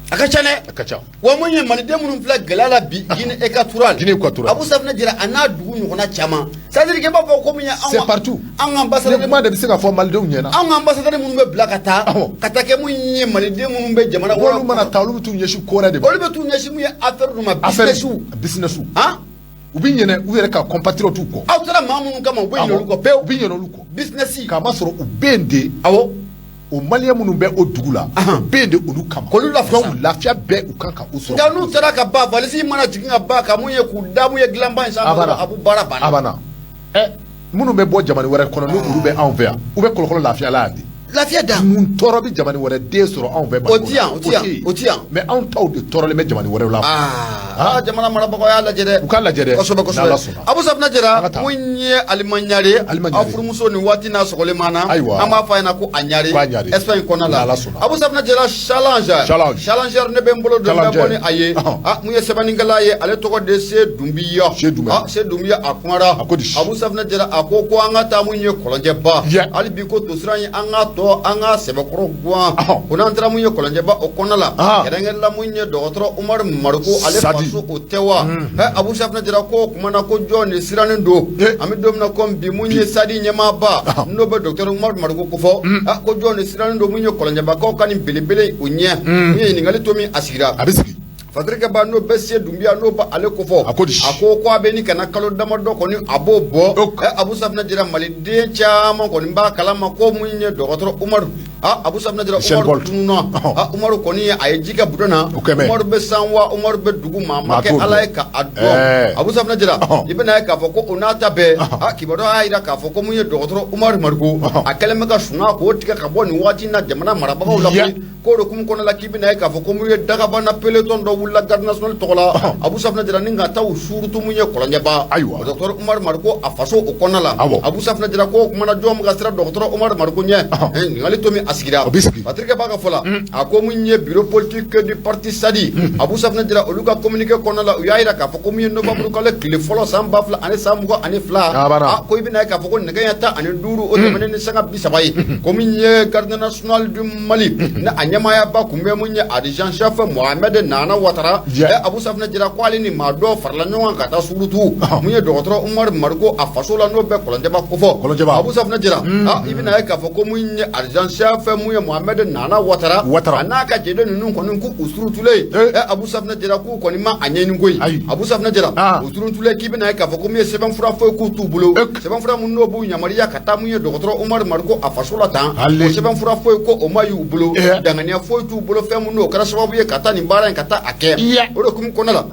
A ka ca dɛ. A ka ca. Wa mun ye maliden minnu filɛ gɛlɛya la bi Guinée équatoriale. Guinée équatoriale. Abu Safinɛ Jara, a n'a dugu ɲɔgɔnna caman. C'est à dire que i b'a fɔ ko min ye anw. C'est partout. Anw ka ambassadeur. Ni kuma de bɛ se ka fɔ malidenw ɲɛna. Anw ka ambassadeur minnu bɛ bila ka taa. Ka taa kɛ mun ye maliden minnu bɛ jamana wɛrɛ. Olu mana taa, olu bɛ t'u ɲɛsin ko wɛrɛ de ma. Olu bɛ t'u ɲɛsin mun ye affaire dɔ ma, business. Business. U bɛ ɲinɛ u yɛrɛ ka compatriotes kɔ. Aw taara maa minnu kama, u bɛ ɲinɛ olu kɔ pewu. U bɛ ɲinɛ olu kɔ. Business. K'a masɔrɔ u bɛ yen de. Awɔ. O maliyɛn minnu bɛ o dugu la, u bɛ yen de olu kama. K'olu lafasa. Donc lafiya bɛɛ u kan ka u sɔrɔ. Nka n'u taara ka ban, valise mana jigin ka ban, ka mun ye k'u da mun ye dilanba in sanfɛ, a b'u baara banna. A banna. Minnu bɛ bɔ jamana wɛrɛ kɔnɔ, ni olu bɛ anw fɛ yan, u bɛ kɔlɔkɔlɔ lafiya la yan de. Lafiya da. Mun tɔɔrɔ bɛ jamana wɛrɛ den sɔrɔ anw fɛ? O ti yan, o ti yan, o ti yan. Mais anw taw de tɔɔrɔlen bɛ jamana wɛrɛw la. Jamana marabagaw y'a lajɛ dɛ. U k'a lajɛ dɛ. Kosɛbɛ kosɛbɛ. Abu Safinɛ Jara, mun ye Alima Ɲare, aw furumuso nin waati n'a sɔgɔlen ma na. Ayiwa. An b'a fɔ a ɲɛna ko a Ɲare. Espagne kɔnɔna la. N'Ala sɔnna. Abu Safinɛ Jara, challenge. Challenger ne bɛ n bolo don n bɛ bɔ ni a ye. Mun ye sɛbɛnnikɛla ye, ale tɔgɔ de Se Dunbiya. Se Dunbiya. Se Dunbiya a kumara. A ko di. Abu Safinɛ Jara, a ko ko an ka taa mun ye Kɔlɔnjɛba. Hali bi ko tosira in an ka tɔ an ka sɛbɛkɔrɔ guwan. Ko n'an taara mun ye Kɔlɔnjɛba o kɔnɔna la, kɛrɛnkɛrɛnla mun ye dɔgɔtɔrɔ Umaru Mariko ale faso o tɛ wa. Abu Safinɛ Jara ko o kuma na ko jɔn de sirannen don. An bɛ don min na komi bi, mun ye SADI ɲɛmaaba n'o bɛ dɔgɔtɔrɔ Umaru Mariko kofɔ, ko jɔn de sirannen don mun ye Kɔlɔnjɛbakaw ka nin belebele o ɲɛ. Mun ye ɲininkali to min a sigira. A bɛ sigi. Patrick Ba n'o bɛ Se Dunbiya n'o bɛ ale kofɔ. A ko di. A ko ko a bɛ ni kana kalo damadɔ kɔni a b'o bɔ. Abu Safinɛ Jara, maliden caman kɔni b'a kalama ko mun ye dɔgɔtɔrɔ Umaru. Abu Safinɛ Jara, Umaru tununna. Umaru kɔni a ye ji kɛ budon na. Umaru bɛ san wa Umaru bɛ dugu ma, a ma kɛ Ala ye ka a dɔn. Abu Safinɛ Jara, i bɛna ye k'a fɔ ko o n'a ta bɛɛ, kibaruya y'a jira k'a fɔ ko mun ye dɔgɔtɔrɔ Umaru Mariko, a kɛlen bɛ ka sunaa k'o tigɛ ka bɔ nin waati in na jamana marabagaw la koyi. K'o de kun kɔnɔ la k'i bɛna ye k'a fɔ ko mun ye dagabana peloton dɔ wulila garde nationale tɔgɔ la. Abu Safinɛ Jara, ni ka taa u surutu mun ye Kɔlɔnjɛba. Ayiwa. Dɔgɔtɔrɔ Umaru Mariko a faso o kɔnɔna la. Abu Safinɛ Jara ko o kumana jɔn bɛ ka siran dɔgɔtɔrɔ Umaru Mariko ɲɛ. Ɲininkali to min a sigira. O bɛ sigi. Patrick Ba ka fɔ la, a ko mun ye bureau politique du parti SADI. Abu Safinɛ Jara, olu ka communiqué kɔnɔna la, u y'a jira k'a fɔ ko mun ye novembre kalo tile fɔlɔ san 2022. Ko i bɛna ye k'a fɔ ko nɛgɛ ɲɛ 15 o tɛmɛnen ni sanga 30 ye. Ko mun ye garde nationale du Mali ni a ɲɛmaayaba kun bɛ mun ye adjudant chef Mohamed Nana Ouattara. Abu Safinɛ Jara ko ale ni maa dɔ farala ɲɔgɔn kan ka taa surutu mun ye dɔgɔtɔrɔ Umaru Mariko a faso la n'o bɛ Kɔlɔnjɛba kofɔ. Kɔlɔnjɛba. Abu Safinɛ Jara, i bɛna ye k'a fɔ ko mun ye adjudant chef mun ye Mohamed Nana Ouattara, a n'a ka jɛden ninnu kɔni k'u surutulen. Abu Safinɛ Jara k'u kɔni ma a ɲɛɲini koyi. Abu Safinɛ Jara, u surutulen k'i bɛna ye k'a fɔ ko mun ye sɛbɛnfura foyi k'u t'u bolo. Sɛbɛnfura mun n'o b'u yamaruya ka taa mun ye dɔgɔtɔrɔ Umaru Mariko a faso la tan. O sɛbɛnfura foyi ko o ma y'u bolo. Danganiya foyi t'u bolo fɛn mun n'o kɛra sababu ye ka taa nin baara in ka taa a kɛ. O de kun kɔnɔ la.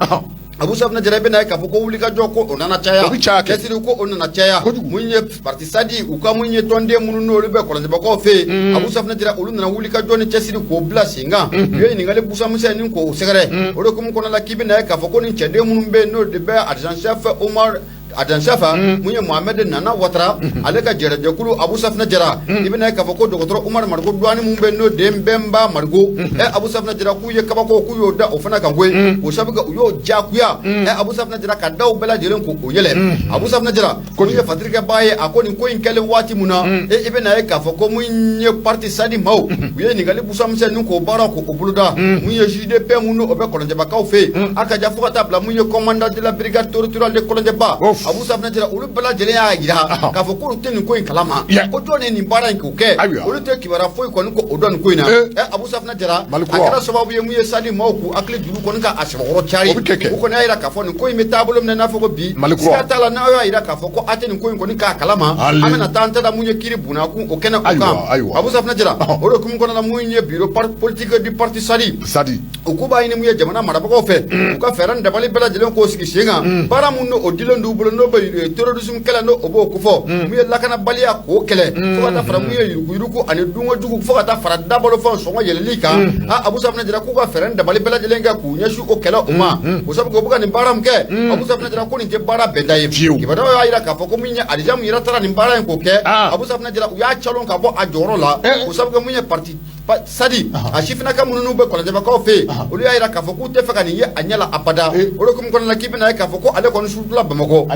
Abu Safunɛ Jara, i bɛna ye k'a fɔ ko wulikajɔ ko o nana caya, O bɛ caya kɛ. Cɛsiri ko o nana caya. Kojugu. Mun ye parti Sadi, u ka mun ye tɔnden minnu n'olu bɛ kɔlɔnjɛbakaw fɛ yen, Abu Safunɛ Jara, olu nana wulikajɔ ni cɛsiri k'o bila sen kan. U ye ɲininkali busanmisɛn k'o sɛgɛrɛ. O de hukumu kɔnɔna la, k'i bɛna ye k'a fɔ ko nin cɛden minnu bɛ yen, n'o de bɛ adjoint chef Omar, adjoint chef mun ye Mohamed Nana Watara, ale ka jɛrɛjɛkulu, Abu Safunɛ Jara, i bɛna ye k'a fɔ ko dɔgɔtɔrɔ Umar Mariko Douane mun bɛ yen, n'o den Bɛnba Mariko, Abu Safunɛ Jara, k'u ye kabako k'u y'o da o fana kan koyi. O sabu kɛ u y'o diyagoya, Abu Safunɛ Jara, ka daw bɛɛ lajɛlen k'o yɛlɛ. Abu Safunɛ Jara, ko ye fatirikɛbaa ye, a ko nin ko in kɛlen waati mun na, i bɛna ye k'a fɔ ko mun ye parti Sadi maaw, u ye ɲininkali busanmisɛnnin k'o baara k'o boloda. Mun ye juge de paix mun o bɛ kɔlɔnjɛbakaw fɛ yen, a ka ja fo ka taa bila mun ye commandant de la brigade territoriale de Kɔlɔnjɛba, Of. Abu Safunɛ Jara, olu bɛɛ lajɛlen y'a jira k'a fɔ k'olu tɛ nin ko in kalama, ko jɔn ye nin baara in k'o kɛ. Olu tɛ kibaruya foyi kɔni ko o dɔn nin ko in na. Abu Safunɛ Jara, Mali a kura. kɛra sababu ye mun ye Sadi maaw k'u hakili juru kɔni ka a sɛbɛkɔrɔ cari. O bɛ kɛ kɛ. U kɔni y'a jira k'a fɔ nin ko in bɛ taabolo min na, i n'a fɔ ko bi, Mali kura. siga t'a la, n'aw y'a jira k'a fɔ ko a tɛ nin ko in kɔni k'a kalama, Ali. an bɛna taa an ta da mun ye kiiri bunakun o kɛnɛ o kan. Abu Safunɛ Jara, o de hukumu kɔnɔna la, mun ye bureau politique du parti Sadi, Sadi, u k'u b'a ɲini mun ye jamana marabagaw fɛ, u ka fɛɛrɛ ni dabali bɛɛ lajɛlen k'o sigi sen kan, baara mun n'o dilen d'u bolo, n'o bɛ terrorisme kɛlɛ, n'o o b'o kofɔ, mun ye lakanabaliya k'o kɛlɛ, fo ka taa fara mun ye yuruguyurugu ani dunkojugu, fo ka taa fara dabalofɛnw sɔngɔ yɛlɛli kan. A Abu Safunɛ Jara k'u ka fɛɛrɛ ni dabali bɛɛ lajɛlen kɛ k'u ɲɛsin o kɛlɛ o ma. O sabu kɛ u bɛ ka nin baara min kɛ, Abu Safunɛ Jara, ko nin tɛ baara bɛnta ye. Fiyewu. Kibaruyaw y'a jira k'a fɔ ko min ye Alija mun yɛrɛ taara nin baara in k'o kɛ, Abu Safunɛ Jara, u y'a calon ka bɔ a jɔyɔrɔ la. O sabu kɛ mun ye parti Sadi a sifinnaka minnu n'u bɛ kɔlɔnjɛbakaw fɛ yen, olu y'a jira k'a fɔ k'u tɛ fɛ ka nin ye a ɲɛ la abada. O de hukumu kɔnɔna la, k'i bɛna ye k'a fɔ ko ale kɔni sutula Bamakɔ.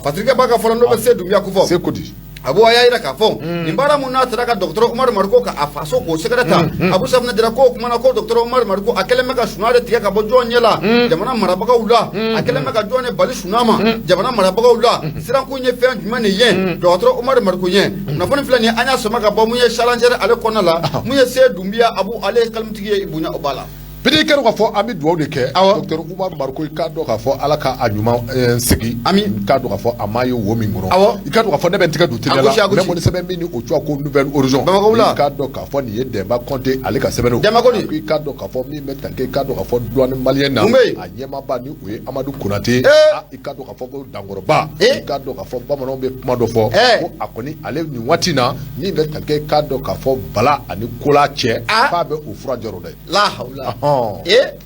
Fatirikɛ b'a ka fɔlɔ n'o bɛ se Dunbiya kofɔ. Se ko di. Abu a y'a jira k'a fɔ nin baara mun n'a taara ka dɔgɔtɔrɔ Umaru Mariko ka a faso k'o sɛgɛrɛ ta, Abu Safunɛ Jara, ko o kumana ko dɔgɔtɔrɔ Umaru Mariko a kɛlen bɛ ka sunan de tigɛ ka bɔ jɔn ɲɛ la, jamana marabagaw la. A kɛlen bɛ ka jɔn de bali sunan ma, jamana marabagaw la. Sirankun ye fɛn jumɛn de ye dɔgɔtɔrɔ Umaru Mariko ɲɛ? Kunnafoni filɛ nin ye, an y'a sama ka bɔ mun ye Challenger ale kɔnɔna la. Mun ye Se Dunbiya Abu, ale ye kalimutigi ye, bonya o b'a la. Pidi, kɛra k'a fɔ an bɛ dugawu de kɛ. Docteur Umar Mariko, i k'a dɔn k'a fɔ Ala ka a ɲuman segin. Ami. I k'a dɔn k'a fɔ a ma ye wo min kɔnɔ. I k'a dɔn k'a fɔ ne bɛ n tɛgɛ don teliya A gosi, la. a gosi. Ne kɔni sɛbɛn min ni o tɔgɔ ko Nouvel Horizon. Bamakɔ wula. I k'a dɔn k'a fɔ nin ye Dɛnba Kɔnte ale ka sɛbɛn don. Dɛnba ko di? A ko i k'a dɔn k'a fɔ min bɛ tali kɛ, i k'a dɔn k'a fɔ douane malienne na. Mun bɛ yen? A ɲɛmaaba ni o ye Amadu Konate. Ah, i k'a dɔn k'a fɔ ko Dankɔrɔba. I k'a dɔn k'a fɔ bamananw bɛ kuma dɔ fɔ. Ko a kɔni ale nin waati in na, min bɛ tali kɛ, i k'a dɔn k'a fɔ bala ani kola cɛ. K'a bɛ o fura jɔrɔ dɛ. La hawla. Ɔhɔn.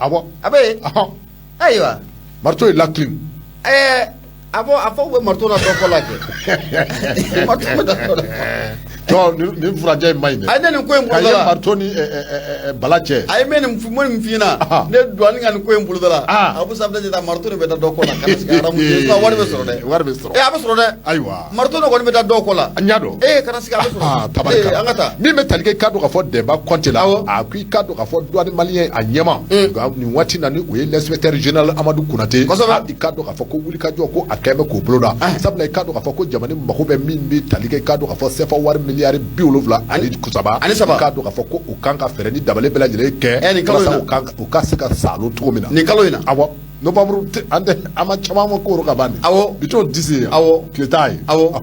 Awɔ. A bɛ yen. Ayiwa. Marteau et la clim. A fɔ u bɛ marteau na dɔ kɔ la kɛ. Marteau bɛ da dɔ la. Non, nin furajɛ in ma ɲi dɛ. A ye ne nin ko in Ka ye boloda la. marteau ni bala cɛ. A ye mɛ nin f'i ɲɛna. Ne douane ka nin ko in boloda la. Abu Safunɛ Jara, marteau de bɛ da dɔ kɔ la ka na sigi haramu ye. Sinon wari bɛ sɔrɔ dɛ. Wari bɛ sɔrɔ. A bɛ sɔrɔ dɛ. Ayiwa. Marteau de kɔni bɛ da dɔw kɔ la. An y'a dɔn. Kana sigi, a bɛ sɔrɔ. Tabarikala. An ka taa. Min bɛ tali kɛ, i k'a dɔn k'a fɔ Dɛnba Kɔnte la. A ko i k'a dɔn k'a fɔ douane malien a ɲɛma. Nka nin waati na ni o ye l'inspecteur général Amadu Konate. I k'a dɔn k'a fɔ ko wulikajɔ ko a kɛn bɛ k'o boloda. Sabula i k'a dɔn k'a fɔ ko jamana mako bɛ min bɛ tali kɛ, i k'a dɔn k'a fɔ CFA wari miliyari 73. Ani saba. I k'a dɔn k'a fɔ ko u kan ka fɛɛrɛ ni dabali bɛɛ lajɛlen kɛ. Nin kalo in na. Walasa u ka se ka salo cogo min na. Nin kalo in na. Awɔ. Novembre an tɛ an ma caman ma ko ka ban de. Bi t'o dix ye. Tile t'a ye. Awɔ.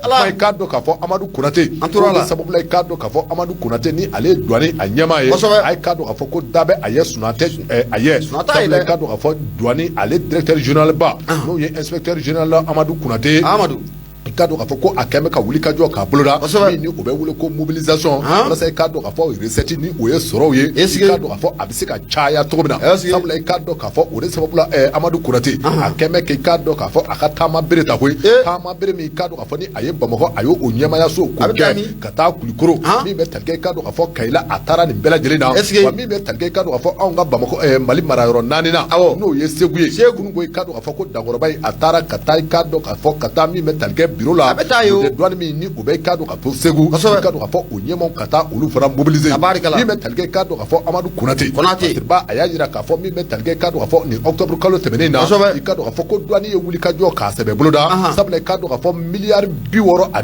Ala. Kuma i k'a dɔn k'a fɔ Amadu Konate. An tora la. Ko sababu la, i k'a dɔn k'a fɔ Amadu Konate ni ale ye douane a ɲɛmaa ye. A ye k'a dɔn k'a fɔ ko da bɛ a ye sunaa tɛ a ye. Sunaa t'a ye Sabula dɛ. i k'a dɔn k'a fɔ douane ale directeur général ba, n'o ye inspecteur général Amadu Konate. Amadu. I k'a dɔn k'a fɔ ko a kɛn bɛ ka wuli ka jɔ k'a boloda. Min ni o bɛ wele ko mobilisation. Walasa i k'a dɔn k'a fɔ recette ni o ye sɔrɔw ye. Est-ce I que k'a dɔn k'a fɔ a bɛ se ka caya cogo min na. Est-ce que Sabula i k'a dɔn k'a fɔ o de sababu la Amadu Konate a kɛn bɛ k'i k'a dɔn k'a fɔ a ka taama bere ta koyi. Taama bere min i k'a dɔn k'a fɔ ni a ye Bamakɔ a y'o o ɲɛmayaso k'o A bɛ taa kɛ min? ka taa Kulikoro. Min bɛ tali kɛ, i k'a dɔn k'a fɔ Kayila a taara nin bɛɛ lajɛlen na. Est-ce que Wa min bɛ tali kɛ, i k'a dɔn k'a fɔ anw ka Bamakɔ Mali marayɔrɔ naani na. N'o ye Segu ye. Segu. Kunun ko i k'a dɔn k'a fɔ ko Dankɔrɔba in a taara ka taa i k'a dɔn k'a fɔ ka taa min bɛ tali kɛ bureau la. A bɛ taa yen o. O douane min ni o bɛ i k'a dɔn k'a fɔ Segu. I k'a dɔn k'a fɔ o ɲɛmaaw ka taa olu fana mobiliser. Tabarikala. Min bɛ tali kɛ, i k'a dɔn k'a fɔ Amadu Konate. Konate. Ba a y'a jira k'a fɔ min bɛ tali kɛ, i k'a dɔn k'a fɔ nin octobre kalo tɛmɛnen na. I k'a dɔn k'a fɔ ko douane ye wulikajɔ k'a sɛbɛ boloda. Sabula i k'a dɔn k'a fɔ miliyari 64. I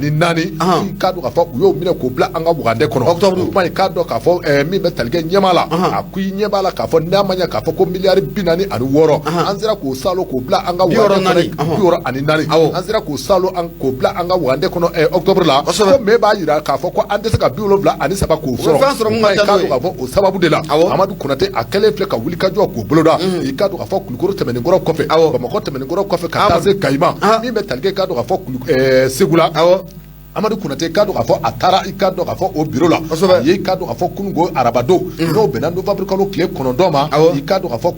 k'a dɔn k'a fɔ u y'o minɛ k'o bila an ka wagandɛ kɔnɔ. Octobre. O kuma i k'a dɔn k'a fɔ min bɛ tali kɛ ɲɛmaa la. A ko i ɲɛ b'a la k'a fɔ n'a ma ɲɛ k'a fɔ ko miliyari 46. An sera k'o salo k'o bila an ka Bi wɔɔrɔ wagandɛ naani. kɔnɔ. 64. An sera k'o salo an k'o k'o bila an ka wagande kɔnɔ octobre la ko mais b'a jira k'a fɔ ko an tɛ se ka 73 k'o sɔrɔ fɛn sɔrɔ mun ka ca n'o ye k'a fɔ o sababu de la Amadu Konate a kɛlen filɛ ka wuli ka jɔ k'o boloda i k'a dɔn k'a fɔ Kulukoro tɛmɛnen kɔrɔ kɔfɛ Bamakɔ tɛmɛnen kɔrɔ kɔfɛ ka taa se Kayi ma min bɛ tali kɛ i k'a dɔn k'a fɔ Segu la Amadu Konate i k'a dɔn k'a fɔ a taara i k'a dɔn k'a fɔ o bureau la a ye i k'a dɔn k'a fɔ kununko arabadon n'o bɛnna novembre kalo tile 9 ma i k'a dɔn k'a fɔ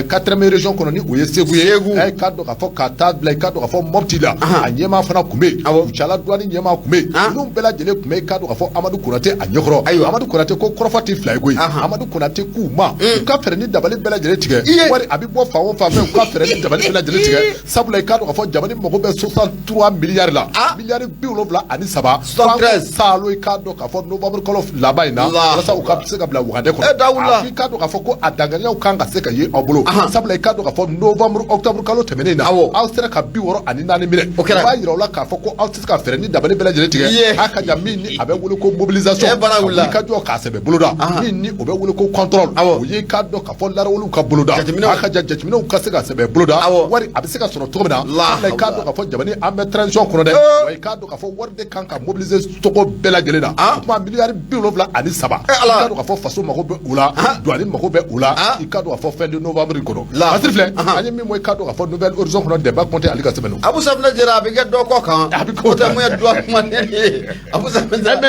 quatrième région kɔnɔ ni o ye Segu ye i k'a dɔn k'a fɔ ka taa bila i k'a dɔn k'a fɔ Mopti la a ɲɛmaa fana tun bɛ yen Kucala douane ɲɛmaa tun bɛ yen ninnu bɛɛ lajɛlen tun bɛ i k'a dɔn k'a fɔ Amadu Konate a ɲɛkɔrɔ ayiwa Amadu Konate ko kɔrɔfɔ tɛ fila ye koyi Amadu Konate k'u ma u ka fɛɛrɛ ni dabali bɛɛ lajɛlen tigɛ wari a bɛ bɔ fan o fan fɛ u ka fɛɛrɛ ni dabali bɛɛ lajɛlen tigɛ sabula i k'a dɔn k'a fɔ jamana mago bɛ 63 miliyari la miliyari 73 salo i k'a dɔn k'a fɔ novembre kalo laban in na walasa u ka se ka bila wagande kɔnɔ a i k'a dɔn k'a fɔ ko a danganiyaw kan ka se ka ye aw bolo sabula i k'a dɔn k'a fɔ novembre octobre kalo tɛmɛnen in na aw sera ka 64 minɛ o b'a jira aw la k'a fɔ ko aw tɛ se ka fɛɛrɛ ni dabali bɛɛ lajɛlen tigɛ a ka jan min ni a bɛ wele ko mobilisation i ka jɔ k'a sɛbɛ boloda min ni o bɛ wele ko contrôle o ye i k'a dɔn k'a fɔ larawuliw ka boloda a ka jan jateminɛw ka se ka sɛbɛ boloda wari a bɛ se ka sɔrɔ cogo min na sabula i k'a dɔn k'a fɔ jamana an bɛ transition kɔnɔ dɛ wa i k'a dɔn k'a fɔ wari de kan ka mobiliser cogo bɛɛ lajɛlen na o tuma miliyari 73 i k'a dɔn k'a fɔ faso mago bɛ o la douane mago bɛ o la i k'a dɔn k'a fɔ fin de novembre kɔnɔ Masiri filɛ an ye min bɔ i k'a dɔn k'a fɔ Nouvel Horizon kɔnɔ Demba Kɔnte ale ka sɛbɛn don Abu Safinɛ Jara a bɛ kɛ dɔ kɔ kan a bɛ k'o tɛ mun ye douane kuma ye Abu Safinɛ Jara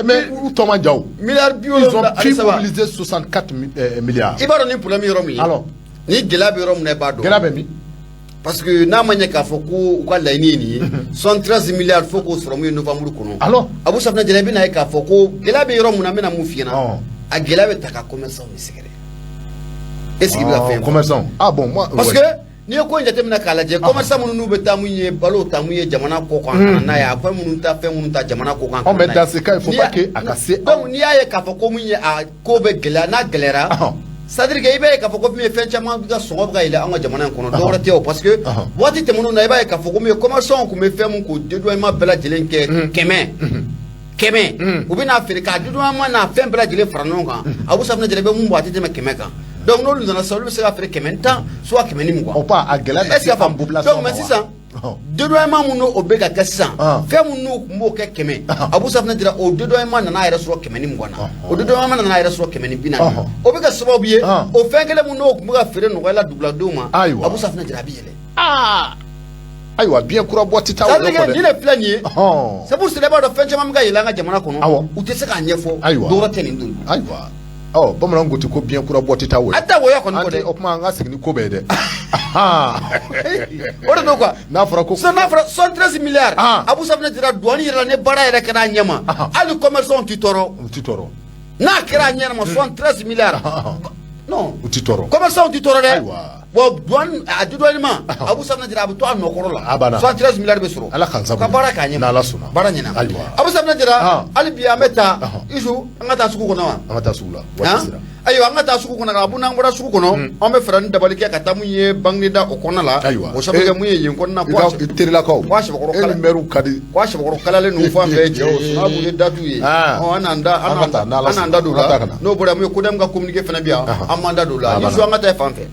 mais u tɔ man jan o miliyari ils 73 ont pu mobiliser 64 milliards i b'a dɔn ni problème yɔrɔ min ye alors ni gɛlɛya bɛ yɔrɔ min na i b'a dɔn gɛlɛya bɛ min parce que n'a ma ɲɛ k'a fɔ ko u ka laɲini ye nin ye 73 milliards fo k'o sɔrɔ mun ye novembre kɔnɔ alors Abu Safinɛ Jara i bɛna ye k'a fɔ ko gɛlɛya bɛ yɔrɔ min na n bɛna mun f'i ɲɛna a gɛlɛya bɛ ta ka commerçant de sɛgɛrɛ est ce que i bɛ ka fɛn commerçant ah bon moi parce que n'i ye ko in jateminɛ k'a lajɛ commerçant minnu n'u bɛ taa mun ye balo ta mun ye jamana kɔ kan ka na n'a ye a fɛn minnu ta fɛn minnu ta jamana kɔ kan ka na n'a ye mais dans ce cas il faut pas que a ka se donc n'i y'a ye k'a fɔ ko mun ye a ko bɛ gɛlɛya n'a gɛlɛyara c'est à dire que i b'a ye k'a fɔ ko min ye fɛn caman bɛ ka sɔngɔ bɛ ka yɛlɛ an ka jamana in kɔnɔ dɔwɛrɛ tɛ o parce que waati tɛmɛnenw na i b'a ye k'a fɔ ko min ye commerçant tun bɛ fɛn mun k'o dédouanement bɛɛ lajɛlen kɛ 100 100 u bɛna feere k'a dédouanement n'a fɛn bɛɛ lajɛlen fara ɲɔgɔn kan Abu Safinɛ Jara i bɛ mun bɔ a tɛ tɛmɛ 100 kan donc n'olu nana sisan olu bɛ se ka feere 110 soit 120. O pas a gɛlɛya est ce que a faamu donc mais sisan dédouanement mun n'o bɛ ka kɛ sisan fɛn mun n'u tun b'o kɛ 100 Abu Safinɛ Jara o dédouanement nana a yɛrɛ sɔrɔ 120 na o dédouanement nana a yɛrɛ sɔrɔ 140 o bɛ kɛ sababu ye o fɛn kelen mun n'o tun bɛ ka feere nɔgɔya la duguladenw ma Abu Safinɛ Jara a bɛ yɛlɛ. Ayiwa biɲɛ kura bɔ tɛ taa o yɔrɔ kɔ dɛ nin de filɛ nin ye c'est pour cela i b'a dɔn fɛn caman bɛ ka yɛlɛ an ka jamana kɔnɔ u tɛ se k'a ɲɛfɔ dɔwɛrɛ tɛ nin don ayiwa ɔ bamananw ko ten ko biɲɛ kura bɔ tɛ taa o a tɛ wɔyɔ kɔni kɔ dɛ o tuma an ka segin ni ko bɛɛ ye dɛ o de don quoi n'a fɔra ko sisan n'a fɔra 73 milliards Abu Safinɛ Jara douane yɛrɛ la ni baara yɛrɛ kɛra a ɲɛma hali commerçant tɛ tɔɔrɔ u tɛ tɔɔrɔ n'a kɛra a ɲɛma 73 milliards non u tɛ tɔɔrɔ commerçant tɛ tɔɔrɔ dɛ ayiwa bon douane a dédouanement Abu Safinɛ Jara a bɛ to a nɔkɔrɔ la a banna 73 milliards bɛ sɔrɔ Ala k'an sago ka baara k'a ɲɛma n'Ala sɔnna baara ɲɛna ayiwa Abu Safinɛ Jara hali bi an bɛ taa Isu an ka taa sugu kɔnɔ wa an ka taa sugu la waati sera ayiwa an ka taa sugu kɔnɔ ka n'an bɔra sugu kɔnɔ an bɛ fɛɛrɛ ni dabali kɛ ka taa mun ye Bagineda o kɔnɔna la ayiwa o sababu kɛ mun ye yen kɔnɔna ko i terilakaw ko a sɛbɛkɔrɔ e ni mɛriw ka di ko a sɛbɛkɔrɔ kalalen ninnu fan bɛɛ ye cɛw n'a b'u ye datu ye an n'an da an n'an da don o la n'o bɔra mun ye CODEM ka communiqué fana bɛ yan an b'an da don o la Isu an ka taa fan fɛ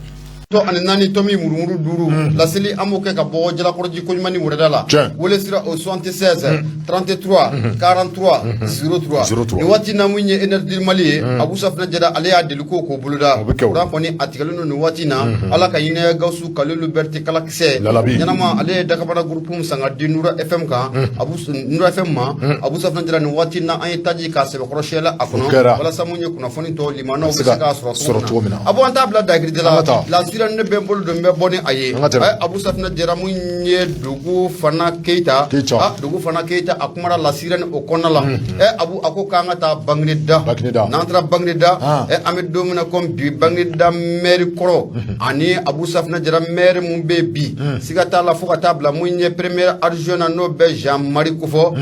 tɔ ani naani tomi murumuru duuru laseli an b'o kɛ ka bɔ Jalakɔrɔji koɲuman wɛrɛda la wele sira o 76 33 43 03 nin waati na mun ye Énergie Mali ye Abu Safinɛ Jara ale y'a deli ko k'o boloda kuran kɔni a tigɛlen don nin waati na Ala ka hinɛ Gawusu Kalilu Berete Kalakisɛ ɲɛnama ale ye Dakabana groupe san ka di Nura FM kan Abu Nura FM ma Abu Safinɛ Jara nin waati na an ye taji k'a sɛbɛkɔrɔ siyɛla a kɔnɔ walasa mun ye kunnafoni tɔ limanaw bɛ se k'a sɔrɔ cogo min na Abu an t'a bila dagirida la lasira ne bɛ n bolo don n bɛ bɔ ni a ye Abu Safinɛ Jara mun ye Dugu Fana Keyita Dugu Fana Keyita a kumara lasira ni o kɔnɔna la Abu a ko k'an ka taa Bagineda n'an taara Bagineda an bɛ don min na komi bi Bagineda mɛri kɔrɔ ani Abu Safinɛ Jara mɛri mun bɛ bi siga t'a la fo ka taa bila mun ye premier adjoint na n'o bɛ Jean Marie kofɔ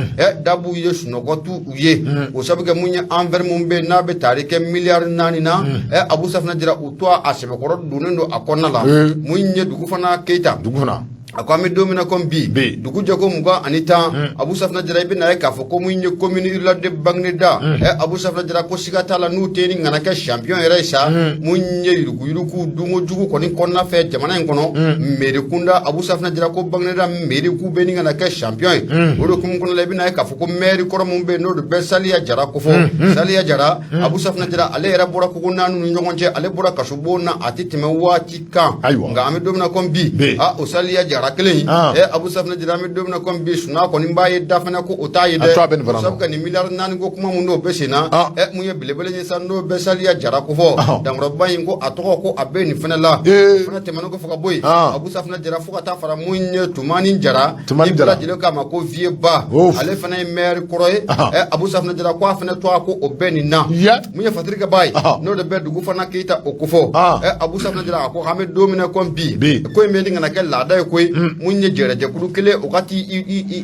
dabu ye sunɔgɔ tu u ye o sabu kɛ mun ye envers mun bɛ n'a bɛ tari kɛ miliyari 4 na Abu Safinɛ Jara u to a sɛbɛkɔrɔ donnen don a kɔnɔna la mun ye Dugu Fana Keyita Dugu Fana A ko an bɛ don min na komi bi, dugu jɛ ko 20 10, Abu Safunɛ Jara, i bɛna ye k'a fɔ ko mun ye commune rurale de Baguineda, Abu Safunɛ Jara, ko siga t'a la n'u tɛ ni ŋana kɛ champion yɛrɛ ye sa, mun ye yuruguyurugu dunko jugu kɔni kɔnɔna fɛ jamana in kɔnɔ, mairie kunda, Abu Safunɛ Jara, ko Baguineda mairie k'u bɛ ni ŋana kɛ champion ye. O de hukumu kɔnɔ la, i bɛna ye k'a fɔ ko maire kɔrɔ mun bɛ yen, n'o de bɛ Saliya Jara kofɔ. Saliya Jara, Abu Safunɛ Jara, ale yɛrɛ bɔra kogo naani ni ɲɔgɔn cɛ, ale bɔra kasobon na a tɛ tɛmɛ waati kan. Nka an bɛ don min na komi bi, a o Saliya Jara kelen in, Abu Safunɛ Jara, an bɛ don min na komi bi, suna kɔni b'a ye da fana ko o t'a ye dɛ, sabu ka nin miliyari 4 ko kuma mun n'o bɛ sen na, mun ye belebele ye sa, n'o bɛ Saliya Jara kofɔ. Dankɔrɔba in ko a tɔgɔ ko a bɛ nin fana la. O fana tɛmɛnen kɔfɛ ka bɔ yen, Abu Safunɛ Jara, fo ka taa fara mun ye Tumani Jara, Tumani ni Jara. bɛɛ lajɛlen k'a ma ko Vieux Ba, ale fana ye maire kɔrɔ ye. Abu Safunɛ Jara ko a fana tɔgɔ ko o bɛ nin na. Mun ye Fatirikɛ Ba ye, n'o de bɛ dugu fana Keyita o kofɔ. Abu Safunɛ Jara, a ko an bɛ don min na komi bi, ko in bɛ nin kana kɛ laada ye koyi. Mun ye jɛrɛjɛkulu kelen o ka t'i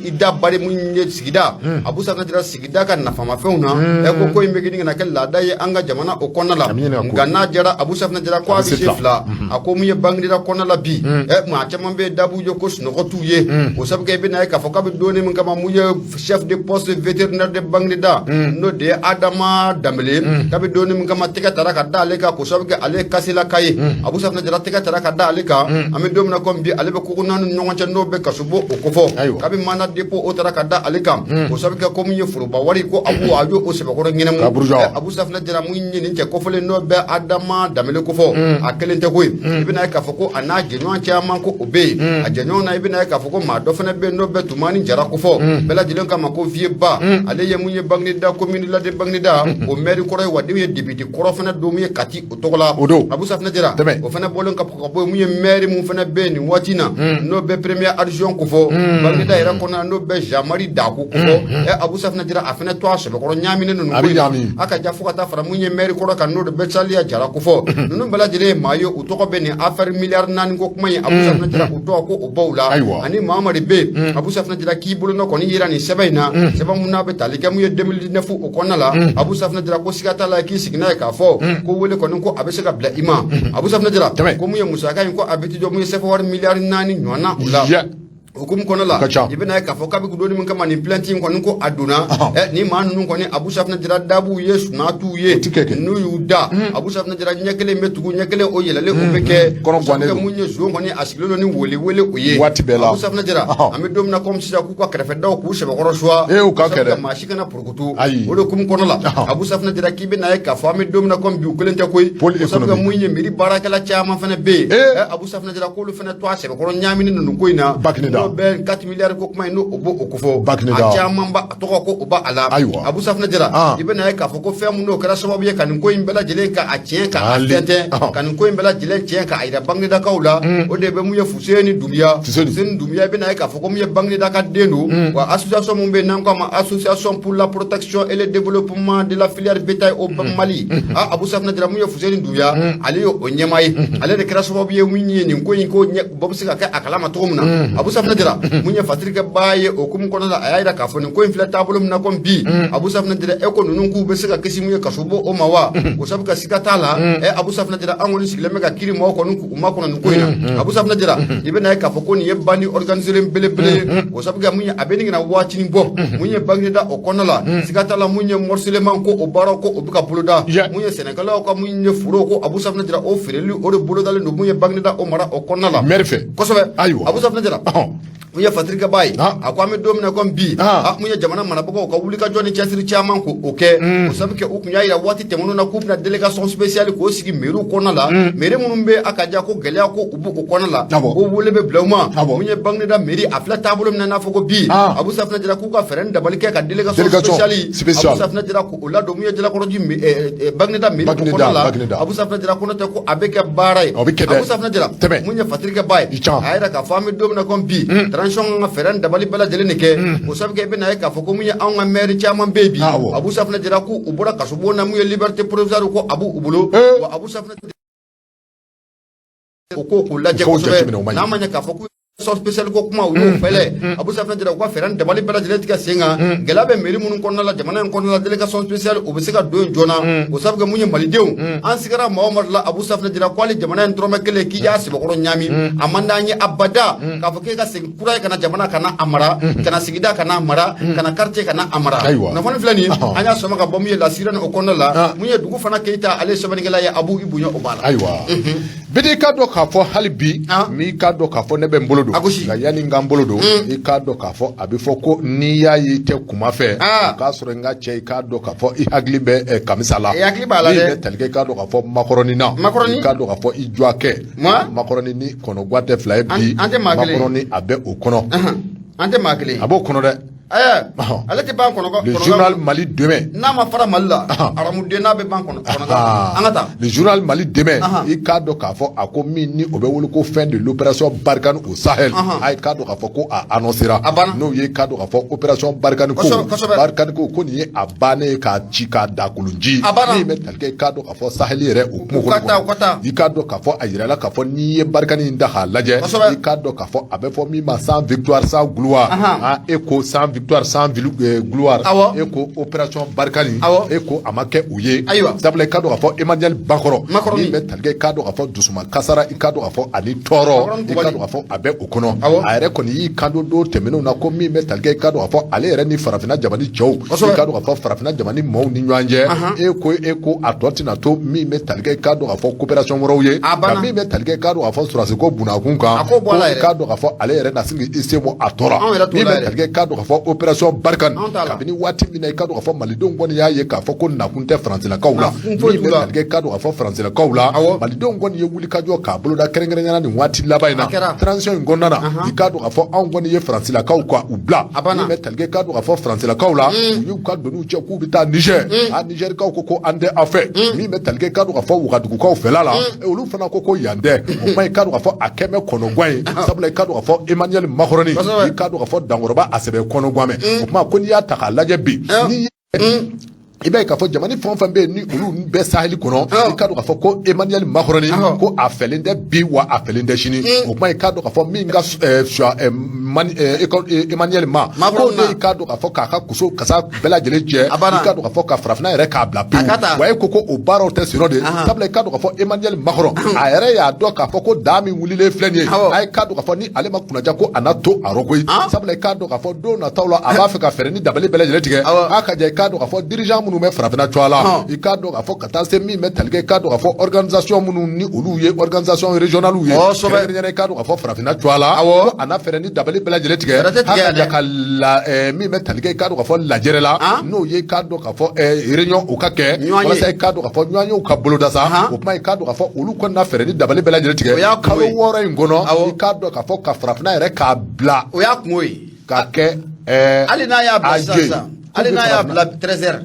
i da bari mun ye sigida, Abu Safunɛ Jara, sigida ka nafamafɛnw na, ko in bɛ nin kana kɛ laada ye an ka jamana o kɔnɔna la. Nka n'a jara, Abu Safunɛ Jara, ko a bɛ se fila. A ko mun ye Baguineda kɔnɔna la bi, maa caman bɛ dabu ye ko sunɔgɔ t'u ye. O sabu kɛ i bɛna ye k'a fɔ k'a bɛ donni min kama, mun ye chef de poste vétérinaire de Baguineda, n'o de ye Adama Danbele, k'a bɛ donni min kama, tɛgɛ tara ka da ale kan, k'o sabu kɛ ale ye kasilaka ye. Abu Safunɛ Jara, tɛgɛ tara ka da ale kan, an bɛ don min na komi bi, ale bɛ kogo naani ni ɲɔgɔn cɛ, n'o bɛ kasobon o kofɔ. K'a bɛ mandat dépôt o tara ka da ale kan, o sabu kɛ ko mun ye foroba wari ko abu a y'o sɛbɛkɔrɔ ɲɛnɛmu. Abu Safunɛ Jara, mun ye nin cɛ kofɔlen n'o bɛ Adama Danbele kofɔ, a kelen tɛ koyi. I bɛna ye k'a fɔ ko a n'a jɛɲɔgɔn caman ko o bɛ yen. A jɛɲɔgɔn na, i bɛna ye k'a fɔ ko maa dɔ fana bɛ yen, n'o bɛ Tumani Jara kofɔ, bɛɛ lajɛlen k'a ma ko Vieux Ba. Ale ye mun ye Baguineda, commune la de Baguineda, o maire kɔrɔ ye, wa den ye député kɔrɔ fana don mun ye Kati o tɔgɔ la. O don. Abu Safunɛ Jara, o fana bɔlen ka bɔ yen, mun ye maire mun fana bɛ yen nin waati in na, n'o bɛ premier adjoint kofɔ Baguineda yɛrɛ kɔnɔ, n'o bɛ Jean Marie Dako kofɔ. Abu Safunɛ Jara, a fana to a sɛbɛkɔrɔ ɲaaminen ninnu A bɛ ɲaami. A ka ja fo ka taa fara mun ye maire kɔrɔ kan, n'o de bɛ Saliya Jara kofɔ. Ninnu bɛɛ lajɛlen ye maa ye, u tɔgɔ bɛ nin affaire miliyari 4 ko kuma in, Abu Safunɛ Jara, u tɔgɔ ko o baw la. Ani Mamadi bɛ, Abu Safunɛ Jara, k'i bolonɔ kɔni yira nin sɛbɛn in na, sɛbɛn mun n'a bɛ tali kɛ mun ye 2019 o kɔnɔna la. Abu Safunɛ Jara ko siga t'a la k'i sigi n'a ye k'a fɔ ko wele kɔni ko a bɛ se ka bila i ma. Abu Safunɛ Jara ko mun ye musaka in ko a bɛ t'i jɔ mun ye sɛfɛ wari miliyari 4 ɲɔgɔn na o la. Hukumu kɔnɔ la, i bɛna ye k'a fɔ k'a bɛ don min kama nin plainte in kɔni ko a donna, ni maa ninnu kɔni, Abu Safunɛ Jara, dabuw ye suna t'u ye, n'u y'u da, Abu Safunɛ Jara, ɲɛ kelen bɛ tugu ɲɛ kelen o yɛlɛlen o bɛ kɛ Kɔnɔ mun ye zon kɔni a sigilen don ni wele wele o ye waati bɛɛ la. Abu Safunɛ Jara, an bɛ don min na komi sisan, k'u ka kɛrɛfɛdaw k'u sɛbɛkɔrɔ suwa, u ka kɛrɛ maa si kana porokoto. O de hukumu kɔnɔ la, Abu Safunɛ Jara, k'i bɛna ye k'a fɔ an bɛ don min na komi bi, u kelen tɛ koyi, o sabu kɛ mun ye mairie baarakɛla caman fana bɛ yen, Abu Safunɛ Jara, k'olu fana to a sɛbɛkɔrɔ ɲaaminen ninnu ko in na, n'o bɛ 4 milliards ko kuma in, n'o b'o o kofɔ, a caman ba a tɔgɔ ko o ba a la. Abu Safunɛ Jara, i bɛna ye k'a fɔ ko fɛn mun n'o kɛra sababu ye ka nin ko in bɛɛ lajɛlen ka a tiɲɛ ka a tɛntɛn, ka nin ko in bɛɛ lajɛlen tiɲɛ ka a yira Baguinedakaw la, o de bɛ mun ye Fuseni Dunbiya. Fuseni Dunbiya, i bɛna ye k'a fɔ ko mun ye Baguineda ka den don wa, association mun bɛ yen n'an k'a ma Association pour la protection et le développement de la filière bétail au Mali. A Abu Safunɛ Jara, mun ye Fuseni Dunbiya, ale ye o ɲɛmaa ye, ale de kɛra sababu ye mun ye nin ko in ko ɲɛ bɔ bɛ se ka kɛ a kalama cogo min na. Abu Safunɛ Jara, mun ye Fatirikɛ Ba ye, o hukumu kɔnɔna la, a y'a yira k'a fɔ nin ko in filɛ taabolo min na komi bi, Abu Safunɛ Jara, e ko ninnu k'u bɛ se ka kisi mun ye kaso bɔ o ma wa, o sabu ka siga t'a la. Abu Safunɛ Jara, an kɔni sigilen bɛ ka kiiri maaw kɔni k'u makɔnɔ nin ko in na. Abu Safunɛ Jara, i bɛna ye k'a fɔ ko nin ye bandi organisé belebele ye, o sabu kɛ mun ye a bɛ nin kana waatinin bɔ mun ye Baguineda o kɔnɔna la. Siga t'a la mun ye morcellement ko o baaraw ko o bɛ ka boloda, mun ye sɛnɛkɛlaw ka mun ye foro ko, Abu Safunɛ Jara, o feereli o de bolodalen don mun ye Baguineda o mara o kɔnɔna la. Maire fɛ. Kosɛbɛ. Abu Safunɛ Jara, mun ye Fatirikɛ Ba ye, a ko an bɛ don min na komi bi, mun ye jamana marabagaw ka wulikajɔ ni cɛsiri caman ko o kɛ, o sabu kɛ u tun y'a yira waati tɛmɛnenw na k'u bɛna délégation spéciale k'o sigi mairie kɔnɔna la, mairie minnu bɛ a ka ja ko gɛlɛya ko u b'o kɔnɔna la, ko wele bɛ bila u ma. Mun ye Baguineda mairie a filɛ taabolo min na n'a fɔ ko bi, Abu Safunɛ Jara, k'u ka fɛɛrɛ ni dabali kɛ ka délégation spéciale, Abu Safunɛ Jara, k'o ladon mun ye Jalakɔrɔji Baguineda mairie kɔnɔna la. Abu Safunɛ Jara, ko n'o tɛ ko a bɛ kɛ baara ye. Abu Safunɛ Jara, mun ye Fatirikɛ Ba ye, a y'a yira k'a fɔ an bɛ don min na komi bi, transition kan ka fɛɛrɛ ni dabali bɛɛ lajɛlen de kɛ, o sabu kɛ i bɛna ye k'a fɔ ko mun ye anw ka maire caman bɛ yen bi, Abu Safunɛ Jara, k'u bɔra kasobon na, mun ye liberté provisoire ko a b'u bolo wa. Abu Safunɛ, o ko k'u lajɛ kosɛbɛ, n'a ma ɲɛ k'a fɔ k'u spéciale ko kuma u y'o fɛlɛ. Abu Safinɛ Jara, u ka fɛɛrɛ ni dabali bɛɛ lajɛlen tigɛ sen kan. Gɛlɛya bɛ mairie minnu kɔnɔna la, jamana in kɔnɔna la, délégation spéciale o bɛ se ka don yen joona. O sabu kɛ mun ye? Malidenw, an sigara maa o maa la, Abu Safinɛ Jara, ko hali jamana in dɔrɔmɛ kelen k'i y'a sɛbɛkɔrɔ ɲaami, a man d'an ye abada k'a fɔ k'e ka segin kura ye ka na jamana ka na a mara, ka na sigida ka na a mara, ka na quartier ka na a mara. Kunnafoni filɛ nin ye, an y'a sɔmɔ ka bɔ mun ye La Sirène o kɔnɔna la. Mun ye dugu fana Keyita, ale ye sɛbɛnnikɛla ye. Abu, i bonya o b'a la. Ayiwa, bidi, i k'a dɔn k'a fɔ hali bi n'i k'a dɔn k'a fɔ ne bɛ n bolo don, nka yanni n ka n bolo don, i k'a dɔn k'a fɔ a bɛ fɔ ko n'i y'a ye i tɛ kuma fɛ, o k'a sɔrɔ n ka cɛ, i k'a dɔn k'a fɔ i hakili bɛ kamisa la. I hakili b'a la dɛ. Min bɛ tali kɛ, i k'a dɔn k'a fɔ makɔrɔni na, i k'a dɔn k'a fɔ i jɔakɛ makɔrɔni ni kɔnɔgwan tɛ fila ye bi. An tɛ maa kelen. Makɔrɔni a bɛ o kɔnɔ. An tɛ maa kelen. A b'o kɔnɔ dɛ. Ɛɛ, ale tɛ ban kɔnɔ. Le journal Mali Demain. N'a ma fara Mali la, aramuden n'a bɛ ban kɔnɔ. An ka taa. Le journal Mali Demain, i k'a dɔn k'a fɔ a ko min ni o bɛ wele ko fin de l'opération Barkhane au Sahel, a k'a dɔn k'a fɔ ko a annoncera. A banna. N'o ye k'a dɔn k'a fɔ opération Barkhane ko Barkhane ko nin ye a bannen ye k'a ci k'a da kolonji. A banna. Min bɛ tali kɛ, i k'a dɔn k'a fɔ Sahel yɛrɛ o kungo kɔnɔ. U ka taa. I k'a dɔn k'a fɔ a yirala k'a fɔ n'i ye Barkhane in da k'a lajɛ, i k'a dɔn k'a fɔ a bɛ fɔ min ma sans victoire sans gloire. E ko sans victoire sans gloire. E ko opération Barkhane, e ko a ma kɛ u ye. Sabula i k'a dɔn k'a fɔ Emmanuel Macron, min bɛ tali kɛ, i k'a dɔn k'a fɔ dusuma kasara, i k'a dɔn k'a fɔ ani tɔɔrɔ, i k'a dɔn k'a fɔ a bɛ o kɔnɔ. A yɛrɛ kɔni y'i kanto don tɛmɛnenw na ko min bɛ tali kɛ, i k'a dɔn k'a fɔ ale yɛrɛ ni farafinna jamana cɛw, i k'a dɔn k'a fɔ farafinna jamana maaw ni ɲɔgɔn cɛ, e ko a tɔ tɛna to min bɛ tali kɛ, i k'a dɔn k'a fɔ coopération wɛrɛw ye, ka min bɛ tali kɛ, i k'a dɔn k'a fɔ sɔrɔdasi ko bunakun kan, ko i k'a dɔn k'a fɔ ale yɛrɛ na sin k'i sen bɔ a tɔ la. Min bɛ tali kɛ, i k'a dɔn k'a fɔ opération Barkhane, kabini waati min na i k'a dɔn k'a fɔ malidenw kɔni y'a ye k'a fɔ ko nakun tɛ faransilakaw la, min bɛ tali kɛ, i k'a dɔn k'a fɔ faransilakaw la, malidenw kɔni ye wulikajɔ k'a boloda kɛrɛnkɛrɛnnenya nin waati laban in na, transition in kɔnɔna na, i k'a dɔn k'a fɔ anw kɔni ye faransilakaw ka u bila. Min bɛ tali kɛ, i k'a dɔn k'a fɔ faransilakaw la, u y'u ka doniw cɛ k'u bɛ taa Niger. A Nigɛrikaw ko an tɛ aw fɛ. Min bɛ tali kɛ, i k'a dɔn k'a fɔ Wagadugukaw fɛla la, olu fana ko yan tɛ. O kuma, i k'a dɔn k'a fɔ a kɛn bɛ kɔnɔgwan ye, sabula i k'a dɔn k'a fɔ Emmanuel Macron, i k'a dɔn k'a fɔ dankɔrɔba a sɛbɛ kɔnɔgwan mɛn. O kuma ko n'i y'a ta k'a lajɛ bi, ni i b'a ye k'a fɔ jamana fɛn o fɛn bɛ yen ni olu bɛɛ saheli kɔnɔ, i k'a dɔn k'a fɔ ko Emmanuel Macron ko a fɛlen tɛ bi wa a fɛlen tɛ sini. O kuma, i k'a dɔn k'a fɔ min ka Emmanuel ma ko ne, i k'a dɔn k'a fɔ k'a ka kuso kasa bɛɛ lajɛlen cɛ, i k'a dɔn k'a fɔ ka farafinna yɛrɛ k'a bila pewu. Wa e ko o baaraw tɛ sɔrɔ de, sabula i k'a dɔn k'a fɔ Emmanuel Macron a yɛrɛ y'a dɔn k'a fɔ ko daa min wulilen filɛ nin ye, a ye k'a dɔn k'a fɔ ni ale ma kunnaja ko a na to a rɔ koyi. Sabula i k'a dɔn k'a fɔ don nataw la a b'a fɛ ka fɛɛrɛ ni dabali bɛɛ lajɛlen tigɛ. A ka jɛ, i k'a dɔn k'a fɔ dirigeant minnu bɛ farafinna cogoya la, i k'a dɔn k'a fɔ ka taa se min bɛ tali kɛ, i k'a dɔn k'a fɔ organisation minnu ni olu ye organisation régionale ye, kɛrɛnkɛrɛnnenya i k'a dɔn k'a fɔ farafinna cogoya la, ko a na fɛɛrɛ ni dabali bɛɛ lajɛlen tigɛ a ka ka la min bɛ tali kɛ, i k'a dɔn k'a fɔ lajɛrɛ la, n'o ye i k'a dɔn k'a fɔ réunion o ka kɛ walasa i k'a dɔn k'a fɔ ɲɔgɔnyew ka boloda sa. O kuma, i k'a dɔn k'a fɔ olu kɔni na fɛɛrɛ ni dabali bɛɛ lajɛlen tigɛ kalo 6 in kɔnɔ, i k'a dɔn k'a fɔ ka farafinna yɛrɛ k'a bila. O y'a kungo ye. K'a kɛ hali n'a y'a bila sisan, hali n'a y'a bila 13 heures,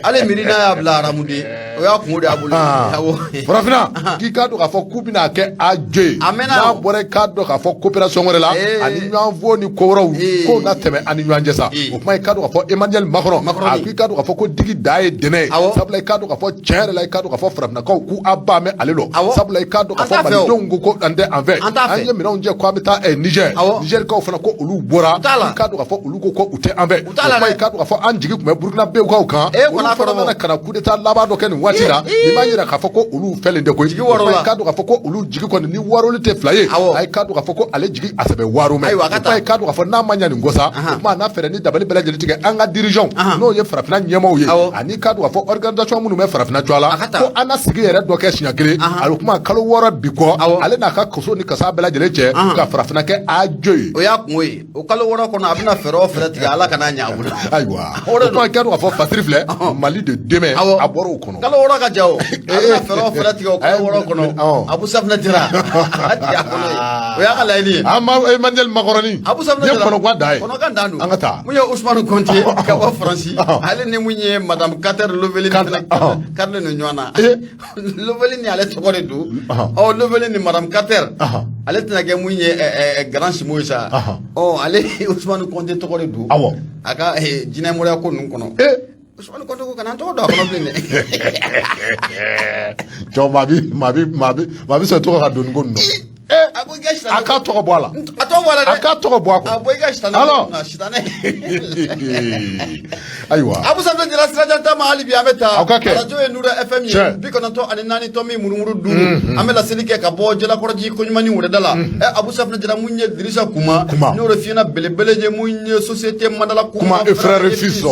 ale miiri n'a y'a bila aramuden, o y'a kungo de y'a bolo. Farafinna k'i k'a dɔn k'a fɔ k'u bɛna kɛ AJ ye, n'a bɔra i k'a dɔn k'a fɔ coopération wɛrɛ la ani ɲɔgɔn fo ni ko wɛrɛw k'o na tɛmɛ ani ɲɔgɔn cɛ sa. O kuma, i k'a dɔn k'a fɔ Emmanuel Macron a k'i k'a dɔn k'a fɔ ko digi da ye dɛnɛ ye, sabula i k'a dɔn k'a fɔ tiɲɛ yɛrɛ la, i k'a dɔn k'a fɔ farafinnakaw k'u a ba mɛn ale lɔ, sabula i k'a dɔn k'a fɔ malidenw ko an tɛ an fɛ, an ye minɛnw cɛ ko an bɛ taa Niger, Nigerkaw fana ko olu bɔra, i k'a dɔn k'a fɔ olu ko u tɛ an fɛ. O kuma, i k'a dɔn k'a fɔ an jigi tun bɛ Burkinabékaw kan, olu fana nana ka na coup d'état laban dɔ kɛ nin waati la. Nin b'a jira k'a fɔ ko olu fɛlen tɛ koyi. I k'a dɔn k'a fɔ ko olu jigi kɔni ni waroli tɛ fila ye, a k'a dɔn k'a fɔ ko ale jigi a sɛbɛ waro mɛn. O kuma, i k'a dɔn k'a fɔ n'a ma ɲɛ nin kɔ sa, o kuma a n'a fɛɛrɛ ni dabali bɛɛ lajɛlen tigɛ an ka dirigeants, n'o ye farafinna ɲɛmaaw ye, ani k'a dɔn k'a fɔ organisation minnu bɛ farafinna cogoya la, ko an na sigi yɛrɛ dɔ kɛ siɲɛ kelen. A kuma kalo 6 bi kɔ, ale n'a ka kaso ni kasa bɛɛ lajɛlen cɛ ka farafinna kɛ AJ ye. O y'a kungo ye. O kalo 6 kɔnɔ, a bɛna fɛɛrɛ o fɛɛrɛ tigɛ, Ala kana ɲɛ a bolo. Ayiwa, o de kuma, i k'a dɔn k'a fɔ fasiri filɛ Mali de demain, a bɔra o kɔnɔ. Kalo 6 ka jan o, a bɛna fɛɛrɛ o fɛɛrɛ tigɛ o kalo 6 kɔnɔ. Abu Safinɛ Jara a jigin a kɔnɔ ye, o y'a ka laɲini ye. An ma Emmanuel Macron Abu Safinɛ Jara kɔnɔguwan da ye. Kɔnɔkan dan don. An ka taa. Mun ye Ousmane Konté ka bɔ Faransi, ale ni mun ye Madame Carter Loveli fana karilen don ɲɔgɔn na. Loveli ni ale tɔgɔ de don. Ɔ, Loveli ni Madame Carter, ale tɛna kɛ mun ye grand simo ye sa. Ɔ, ale Ousmane Konté tɔgɔ de don. A ka jinɛmɔrɔya ko ninnu kɔnɔ. Ousmane Konté ko kana n tɔgɔ don a kɔnɔ bilen dɛ. Jɔn maa bi maa bi maa bi maa bi sɔn tɔgɔ ka don nin ko ninnu na. A ko i ka A k'a tɔgɔ bɔ a la. A tɔgɔ tɔgɔ bɔ a la dɛ. A k'a tɔgɔ bɔ a kɔnɔ. A bɔ i ka sitanɛ. Alors. Na sitanɛ. Ayiwa. Abu Safinɛ Jara, sirajan ta ma, hali bi an bɛ taa. Aw ka kɛ. Arajo ye Nura FM ye. Tiɲɛ. 94.5, an bɛ laseli kɛ ka bɔ Jalakɔrɔji koɲumanni wɛrɛda la. Ɛ, Abu Safinɛ Jara, mun ye Dirisa Kuma, Kuma. n'o de fiyɛna belebele ye, mun ye société Mandala Kuma et frère et fils.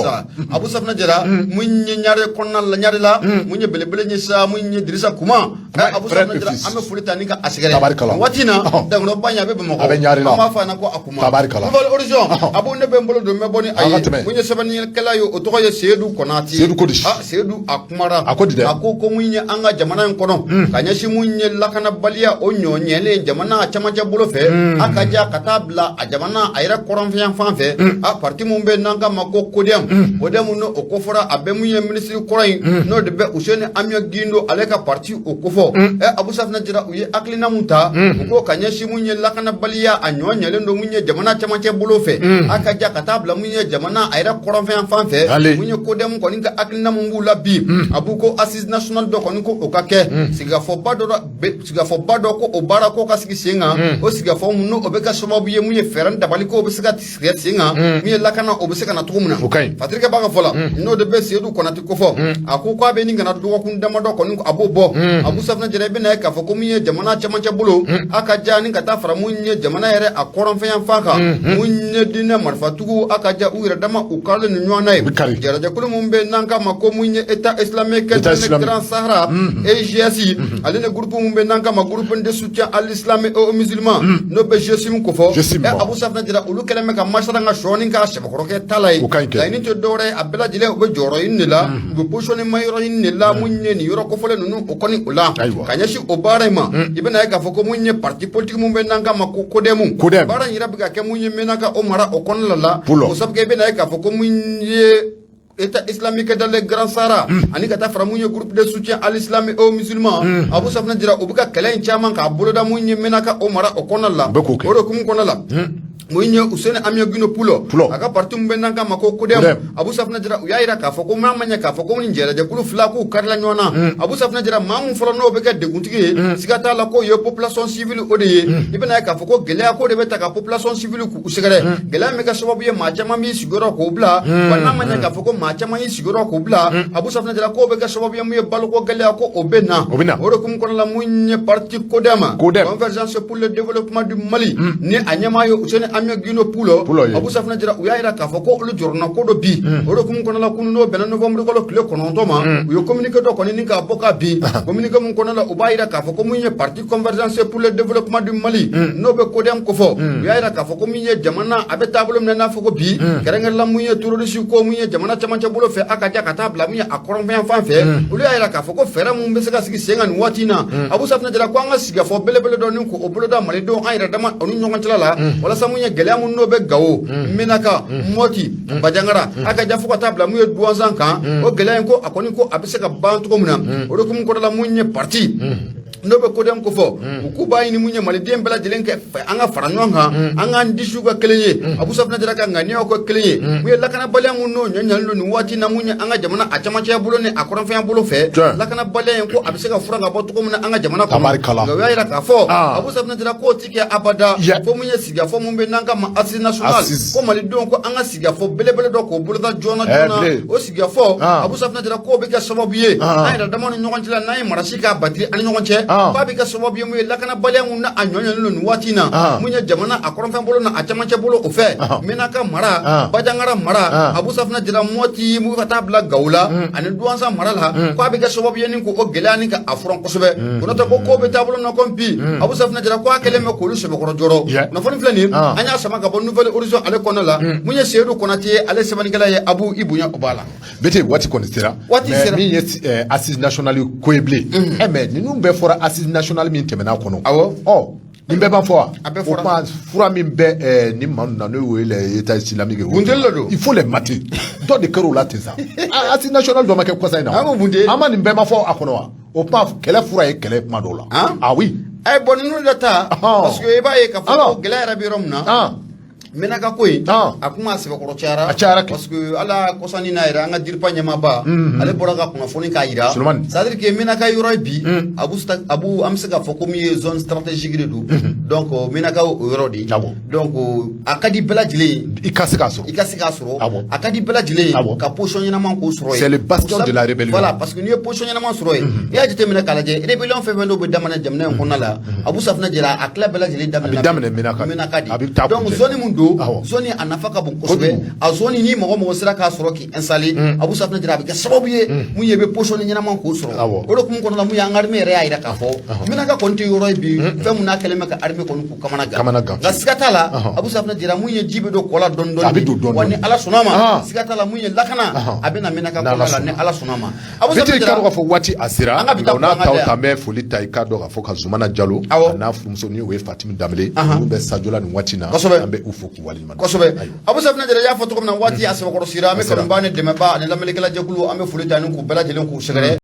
Abu Safinɛ Jara, mun ye Ɲare kɔnɔna la, Ɲare la, mun ye belebele ye sa, mun ye Dirisa Kuma. Kuma Ɛ, Abu frère Safinɛ et Jara, fils. an bɛ foli ta ni ka a sɛgɛrɛ. Tabarikala. Nin waati in na, dankɔrɔba in, a bɛ Bamakɔ. A bɛ Ɲare la. An b'a fɔ a ɲɛna ko a Kuma. Tabarikala. Nouvelle Horizon, Abu, ne bɛ n bolo don, n bɛ bɔ ni a An ka ye. tɛmɛ. Mun ye sɛbɛnnikɛla ye, o tɔgɔ ye Seyidu Konate. Seyidu ko di? Ah, Seyidu, a kumara. A ko di dɛ? A ko ko mun ye an ka jamana in kɔnɔ, ka ɲɛsin mun ye lakanabaliya o ɲɔ ɲɛlen jamana camancɛ bolo fɛ, a ka ja ka taa bila a jamana a yɛrɛ kɔrɔnfɛn fan fɛ, a parti mun bɛ n'an k'a ma ko CODEM, CODEM n'o o kofɔra, a bɛ mun ye minisiri kɔrɔ in, n'o de bɛ Useni Amiɔn Gindo, ale ka parti o kofɔ. Ɛ, Abu Safinɛ Jara, u ye hakilina mun ta, u ko ka ɲɛsin mun ye lakanabaliya a ɲɔ ɲɛlen don mun ye jamana camancɛ bolo fɛ, a ka ja ka taa bila mun ye jamana a yɛrɛ kɔrɔnfɛn fan fɛ, Ale. mun ye CODEM kɔni ka hakilina mun b'u la bi, a b'u ko assise nationale dɔ kɔni, ko o ka kɛ sigikafɔba dɔ la, sigikafɔba dɔ, ko o baara ko ka sigi sen kan. O sigikafɔ mun n'o bɛ kɛ sababu ye mun ye fɛɛrɛ ni dabali ko bɛ se ka sigi sen kan, mun ye lakana o bɛ se ka na cogo min na. O ka ɲi. Patrick b'a ka fɔ la, n'o de bɛ Seyidu Konate kofɔ, a ko k'a bɛ nin kana dɔgɔkun damadɔ kɔni, a b'o bɔ. Abu Safinɛ Jara, i bɛna ye k'a fɔ ko mun ye jamana camancɛ bolo, a ka ja ni ka taa fara mun ye jamana yɛrɛ a kɔrɔnfɛn fan kan, mun ye diinɛ marifatigiw, a ka ja u yɛrɛ dama u karilen ni ɲɔgɔn na ye. U bɛ kari. Jɛrɛjɛkulu mun bɛ n'an k'a ma ko mun ye État islamique État dans le islamique. Grand Sahara, EIGS, ale ni groupe mun bɛ n'an k'a ma groupe de soutien à l'islam et aux musulmans, n'o bɛ GSIM kofɔ. GSIM, Ɛ, bon. Abu Safinɛ Jara, olu kɛlen bɛ ka masala ka sɔɔni k'a sɛbɛkɔrɔkɛ ta la ye. O ka ɲi kɛ. Laɲini tɛ dɔwɛrɛ ye, a bɛɛ lajɛlen u bɛ jɔyɔrɔ ɲini de la, u bɛ positionnement yɔrɔ ɲini de la, mun ye nin yɔrɔ kofɔlen ninnu o kɔni o la. Ayiwa. Ka ɲɛsin o baara in ma, i bɛna ye k'a fɔ ko mun ye parti politique mun bɛ n'an k'a ma ko CODEM, CODEM. baara in yɛrɛ bɛ ka kɛ mun ye Menaka o mara o kɔnɔna la. Pulo. O sabu kɛ, i bɛna ye k'a fɔ ko mun ye État islamique dans le Grand Sahara ani ka taa fara mun ye groupe de soutien à l'islam et aux musulmans, Abu Safinɛ Jara, u bɛ ka kɛlɛ in caman k'a boloda mun ye Menaka o mara o kɔnɔna la. U bɛ k'o kɛ. O de hukumu kɔnɔna la, mun ye Useni Amiɔn Gindo Pulo, Pulo. a ka parti mun bɛ n'an k'a ma ko CODEM, CODEM. Abu Safinɛ Jara, u y'a yira k'a fɔ ko maa ma ɲɛ k'a fɔ ko nin jɛrɛjɛkulu fila k'u karila ɲɔgɔn na, Abu Safinɛ Jara, maa mun fɔlɔ n'o bɛ kɛ deguntigi ye, siga t'a la k'o ye population civile o de ye. I bɛna ye k'a fɔ ko gɛlɛya ko de bɛ ta ka population civile k'u sɛgɛrɛ, gɛlɛya min bɛ kɛ sababu ye maa caman b'i sigiyɔrɔ k'o bila wa. N'a ma ɲɛ k'a fɔ ko maa caman y'i sigiyɔrɔ k'o bila, Abu Safinɛ Jara, k'o bɛ kɛ sababu ye mun ye baloko gɛlɛya ko o bɛ na. O bɛ na. O de hukumu kɔnɔna la, mun ye parti CODEM, CODEM. Convergence pour le développement du Mali, ni a ɲɛmaa ye Useni Amiɔn Gindo Pulo, Pulo ye. Abu Safinɛ Jara, u y'a yira k'a fɔ ko olu jɔrɔna ko dɔ bi. O de hukumu kɔnɔna la, kunun n'o bɛnna novembre kalo tile 9 ma, u ye communiqué dɔ kɔni ni k'a bɔ ka bin. Communiqué mun kɔnɔna la, u b'a yira k'a fɔ ko mun ye parti Convergence pour le développement du Mali, n'o bɛ CODEM kofɔ, u y'a yira k'a fɔ ko mun ye jamana a bɛ taabolo min na, n'a fɔ ko bi kɛrɛnkɛrɛnla mun ye terroriste ko mun ye jamana camancɛ bolo fɛ, a ka ja ka taa bila mun ye a kɔrɔnfɛn fan fɛ, olu y'a yira k'a fɔ ko fɛɛrɛ mun bɛ se ka sigi sen kan nin waati in na, Abu Safinɛ Jara, ko an ka sigikafɔ belebele dɔ ni k'o boloda malidenw an yɛrɛ dama o ni ɲɔgɔn cɛla la, walasa mun ye gɛlɛya mun n'o bɛ Gawo, Menaka, Mɔti, Bajangara, a ka ja fo ka taa bila mun ye Duwanzan kan, o gɛlɛya in ko a kɔni ko a bɛ se ka ban cogo min na. O de hukumu kɔnɔna la, mun ye parti n'o bɛ CODEM kofɔ, u k'u b'a ɲini mun ye maliden bɛɛ lajɛlen kɛ fɛ an ka fara ɲɔgɔn kan, an k'an disiw kɛ kelen ye, Abu Safinɛ Jara, ka ŋaniyaw kɛ kelen ye, mun ye lakanabaliya mun n'o ɲɔ ɲalen don nin waati in na, mun ye an ka jamana a camancɛ bolo ni a kɔrɔnfɛn bolo fɛ, lakanabaliya in ko a bɛ se ka furan ka bɔ cogo min na an ka jamana kɔnɔ. Tabarikala. Nka u y'a yira k'a fɔ, Ah. Abu Safinɛ Jara, k'o ti kɛ abada fo mun ye sigikafɔ mun bɛ n'an ka ma assise nationale, Assise. ko malidenw ko an ka sigikafɔ belebele dɔ k'o boloda joona joona. Bilen. O sigikafɔ, Ah. Abu Safinɛ Jara, k'o bɛ kɛ sababu ye Ah. an yɛrɛ dama ni ɲɔgɔn cɛ la, n'an ye marasi k'a batiri an ni ɲɔgɔn cɛ, Ah. k'a bɛ kɛ sababu ye mun ye lakanabaliya mun na a ɲɔ ɲɔlen don nin waati in na, Ah. mun ye jamana a kɔrɔnfɛn bolo na a camancɛ bolo o fɛ, Ah. Menaka mara, Ah. Bajangara mara, Ah. Abu Safinɛ Jara, Mɔti mun ka taa bila Gawo la ani Duwanza mara la, k'a bɛ kɛ sababu ye ni k'o gɛlɛya ni ka a furan kosɛbɛ. O n'o tɛ ko ko bɛ taabolo min na komi bi, Abu Safinɛ Jara, ko a kɛlen bɛ k'olu sɛbɛkɔrɔ jɔrɔ. Kunnafoni filɛ nin ye, Ah. an y'a sama ka bɔ Nouvelle Horizon ale kɔnɔna la. Mun ye Seyidu Konate ye, ale sɛbɛnnikɛla ye, Abu, i bonya o b'a la. Bete, waati kɔni sera. Waati Mais sera. min ye assise nationale ko ye bilen, ɛ, mais ninnu bɛɛ fɔra assise nationale min tɛmɛna kɔnɔ. Awɔ. Ɔ, nin bɛɛ b'a fɔ wa? A bɛɛ O fɔra. kuma fura min bɛ nin maa ninnu na, n'o ye état islamique ye. Bunteli de don. Il faut les mater. Dɔ de kɛra o la ten sa. Ah, assise nationale dɔ ma kɛ kɔsa in na wa? An ko bunte. An ma nin bɛɛ ma fɔ a kɔnɔ wa? O kuma kɛlɛ fura ye kɛlɛ kuma dɔw la. Han? Ah oui. Ɛ, bɔn, ninnu de ta, Ɔhɔn. parce que i b'a ye k'a fɔ Alors. ko gɛlɛya yɛrɛ bɛ yɔrɔ min na. Ah. Menaka ko in a kuma a sɛbɛkɔrɔ cayara, A cayara kɛ. parce que ala kɔsani n'a yɛrɛ, an ka DIRPA ɲɛmaaba, ale bɔra ka kunnafoni k'a jira. Sulemani. C'est à dire que Menaka yɔrɔ ye bi, Abu Abu, an bɛ se k'a fɔ ko min ye zone stratégique de don. Donc Menaka o yɔrɔ de ye. Donc a ka di bɛɛ lajɛlen ye I ka se k'a sɔrɔ. I ka se k'a sɔrɔ. Awɔ. A ka di bɛɛ lajɛlen ye ka position ɲɛnama k'o sɔrɔ yen. C'est le bastion de la rébellion. Voilà, parce que n'i ye position ɲɛnama sɔrɔ yen, i y'a jateminɛ k'a lajɛ, rébellion fɛn fɛn dɔw bɛ daminɛ jamana in kɔnɔna la, Abu Safunɛ Jara, a tila bɛɛ lajɛlen daminɛ A bɛ daminɛ Menaka de. Menaka de. A bɛ taa Donc kuncɛ. zone mun don, Awɔ. zone a nafa ka bon kosɛbɛ. Kojugu. A zone, ni mɔgɔ mɔgɔ sera k'a sɔrɔ k'i installer, Abu Safunɛ Jara, a bɛ kɛ sababu ye mun ye, i bɛ position ɲɛnama k'o sɔrɔ. Awɔ. O de kun kɔnɔna la, mun ye an ka armée yɛrɛ y'a jira k'a fɔ Menaka kɔni tɛ yɔrɔ ye bi, fɛn mun n'a kɛlen bɛ ka armée kɔni k'u kamana gan. Kamana gan. Nka siga t'a la, Ɔhɔn. Abu Safunɛ Jara, mun ye ji bɛ don kɔ la dɔɔni dɔɔni. A bɛ don dɔɔni Wa ni dɔɔni. Ala sɔnna ma, Ah. siga t'a la, mun ye lakana, a bɛ na Menaka N'Ala kɔnɔna la ni sɔnna. Ala sɔnna ma. Abu Biti, Safunɛ i ka Jara dɔn k'a fɔ waati a sera. An ka bi Nka taa o n'a kuran taw ka ta, an bɛ foli ta, i ka dɔn k'a fɔ ka Zumana Jalo Awɔ. a n'a furumuso ni o ye Fatimi Danbele, Ahan. ninnu bɛ Sajola nin waati na. Kosɛbɛ. An bɛ u fo k'u waleɲuman dɔn. Kosɛbɛ. Ayiwa. Abu Safunɛ Jara, i y'a fɔ cogo min na, waati a sɛbɛkɔrɔ sera. An bɛ A sera. kanubaa ni dɛmɛbaa ani lamɛnnikɛla jɛkulu, an bɛ foli ta ni k'u bɛɛ lajɛlen k'u sɛgɛrɛ.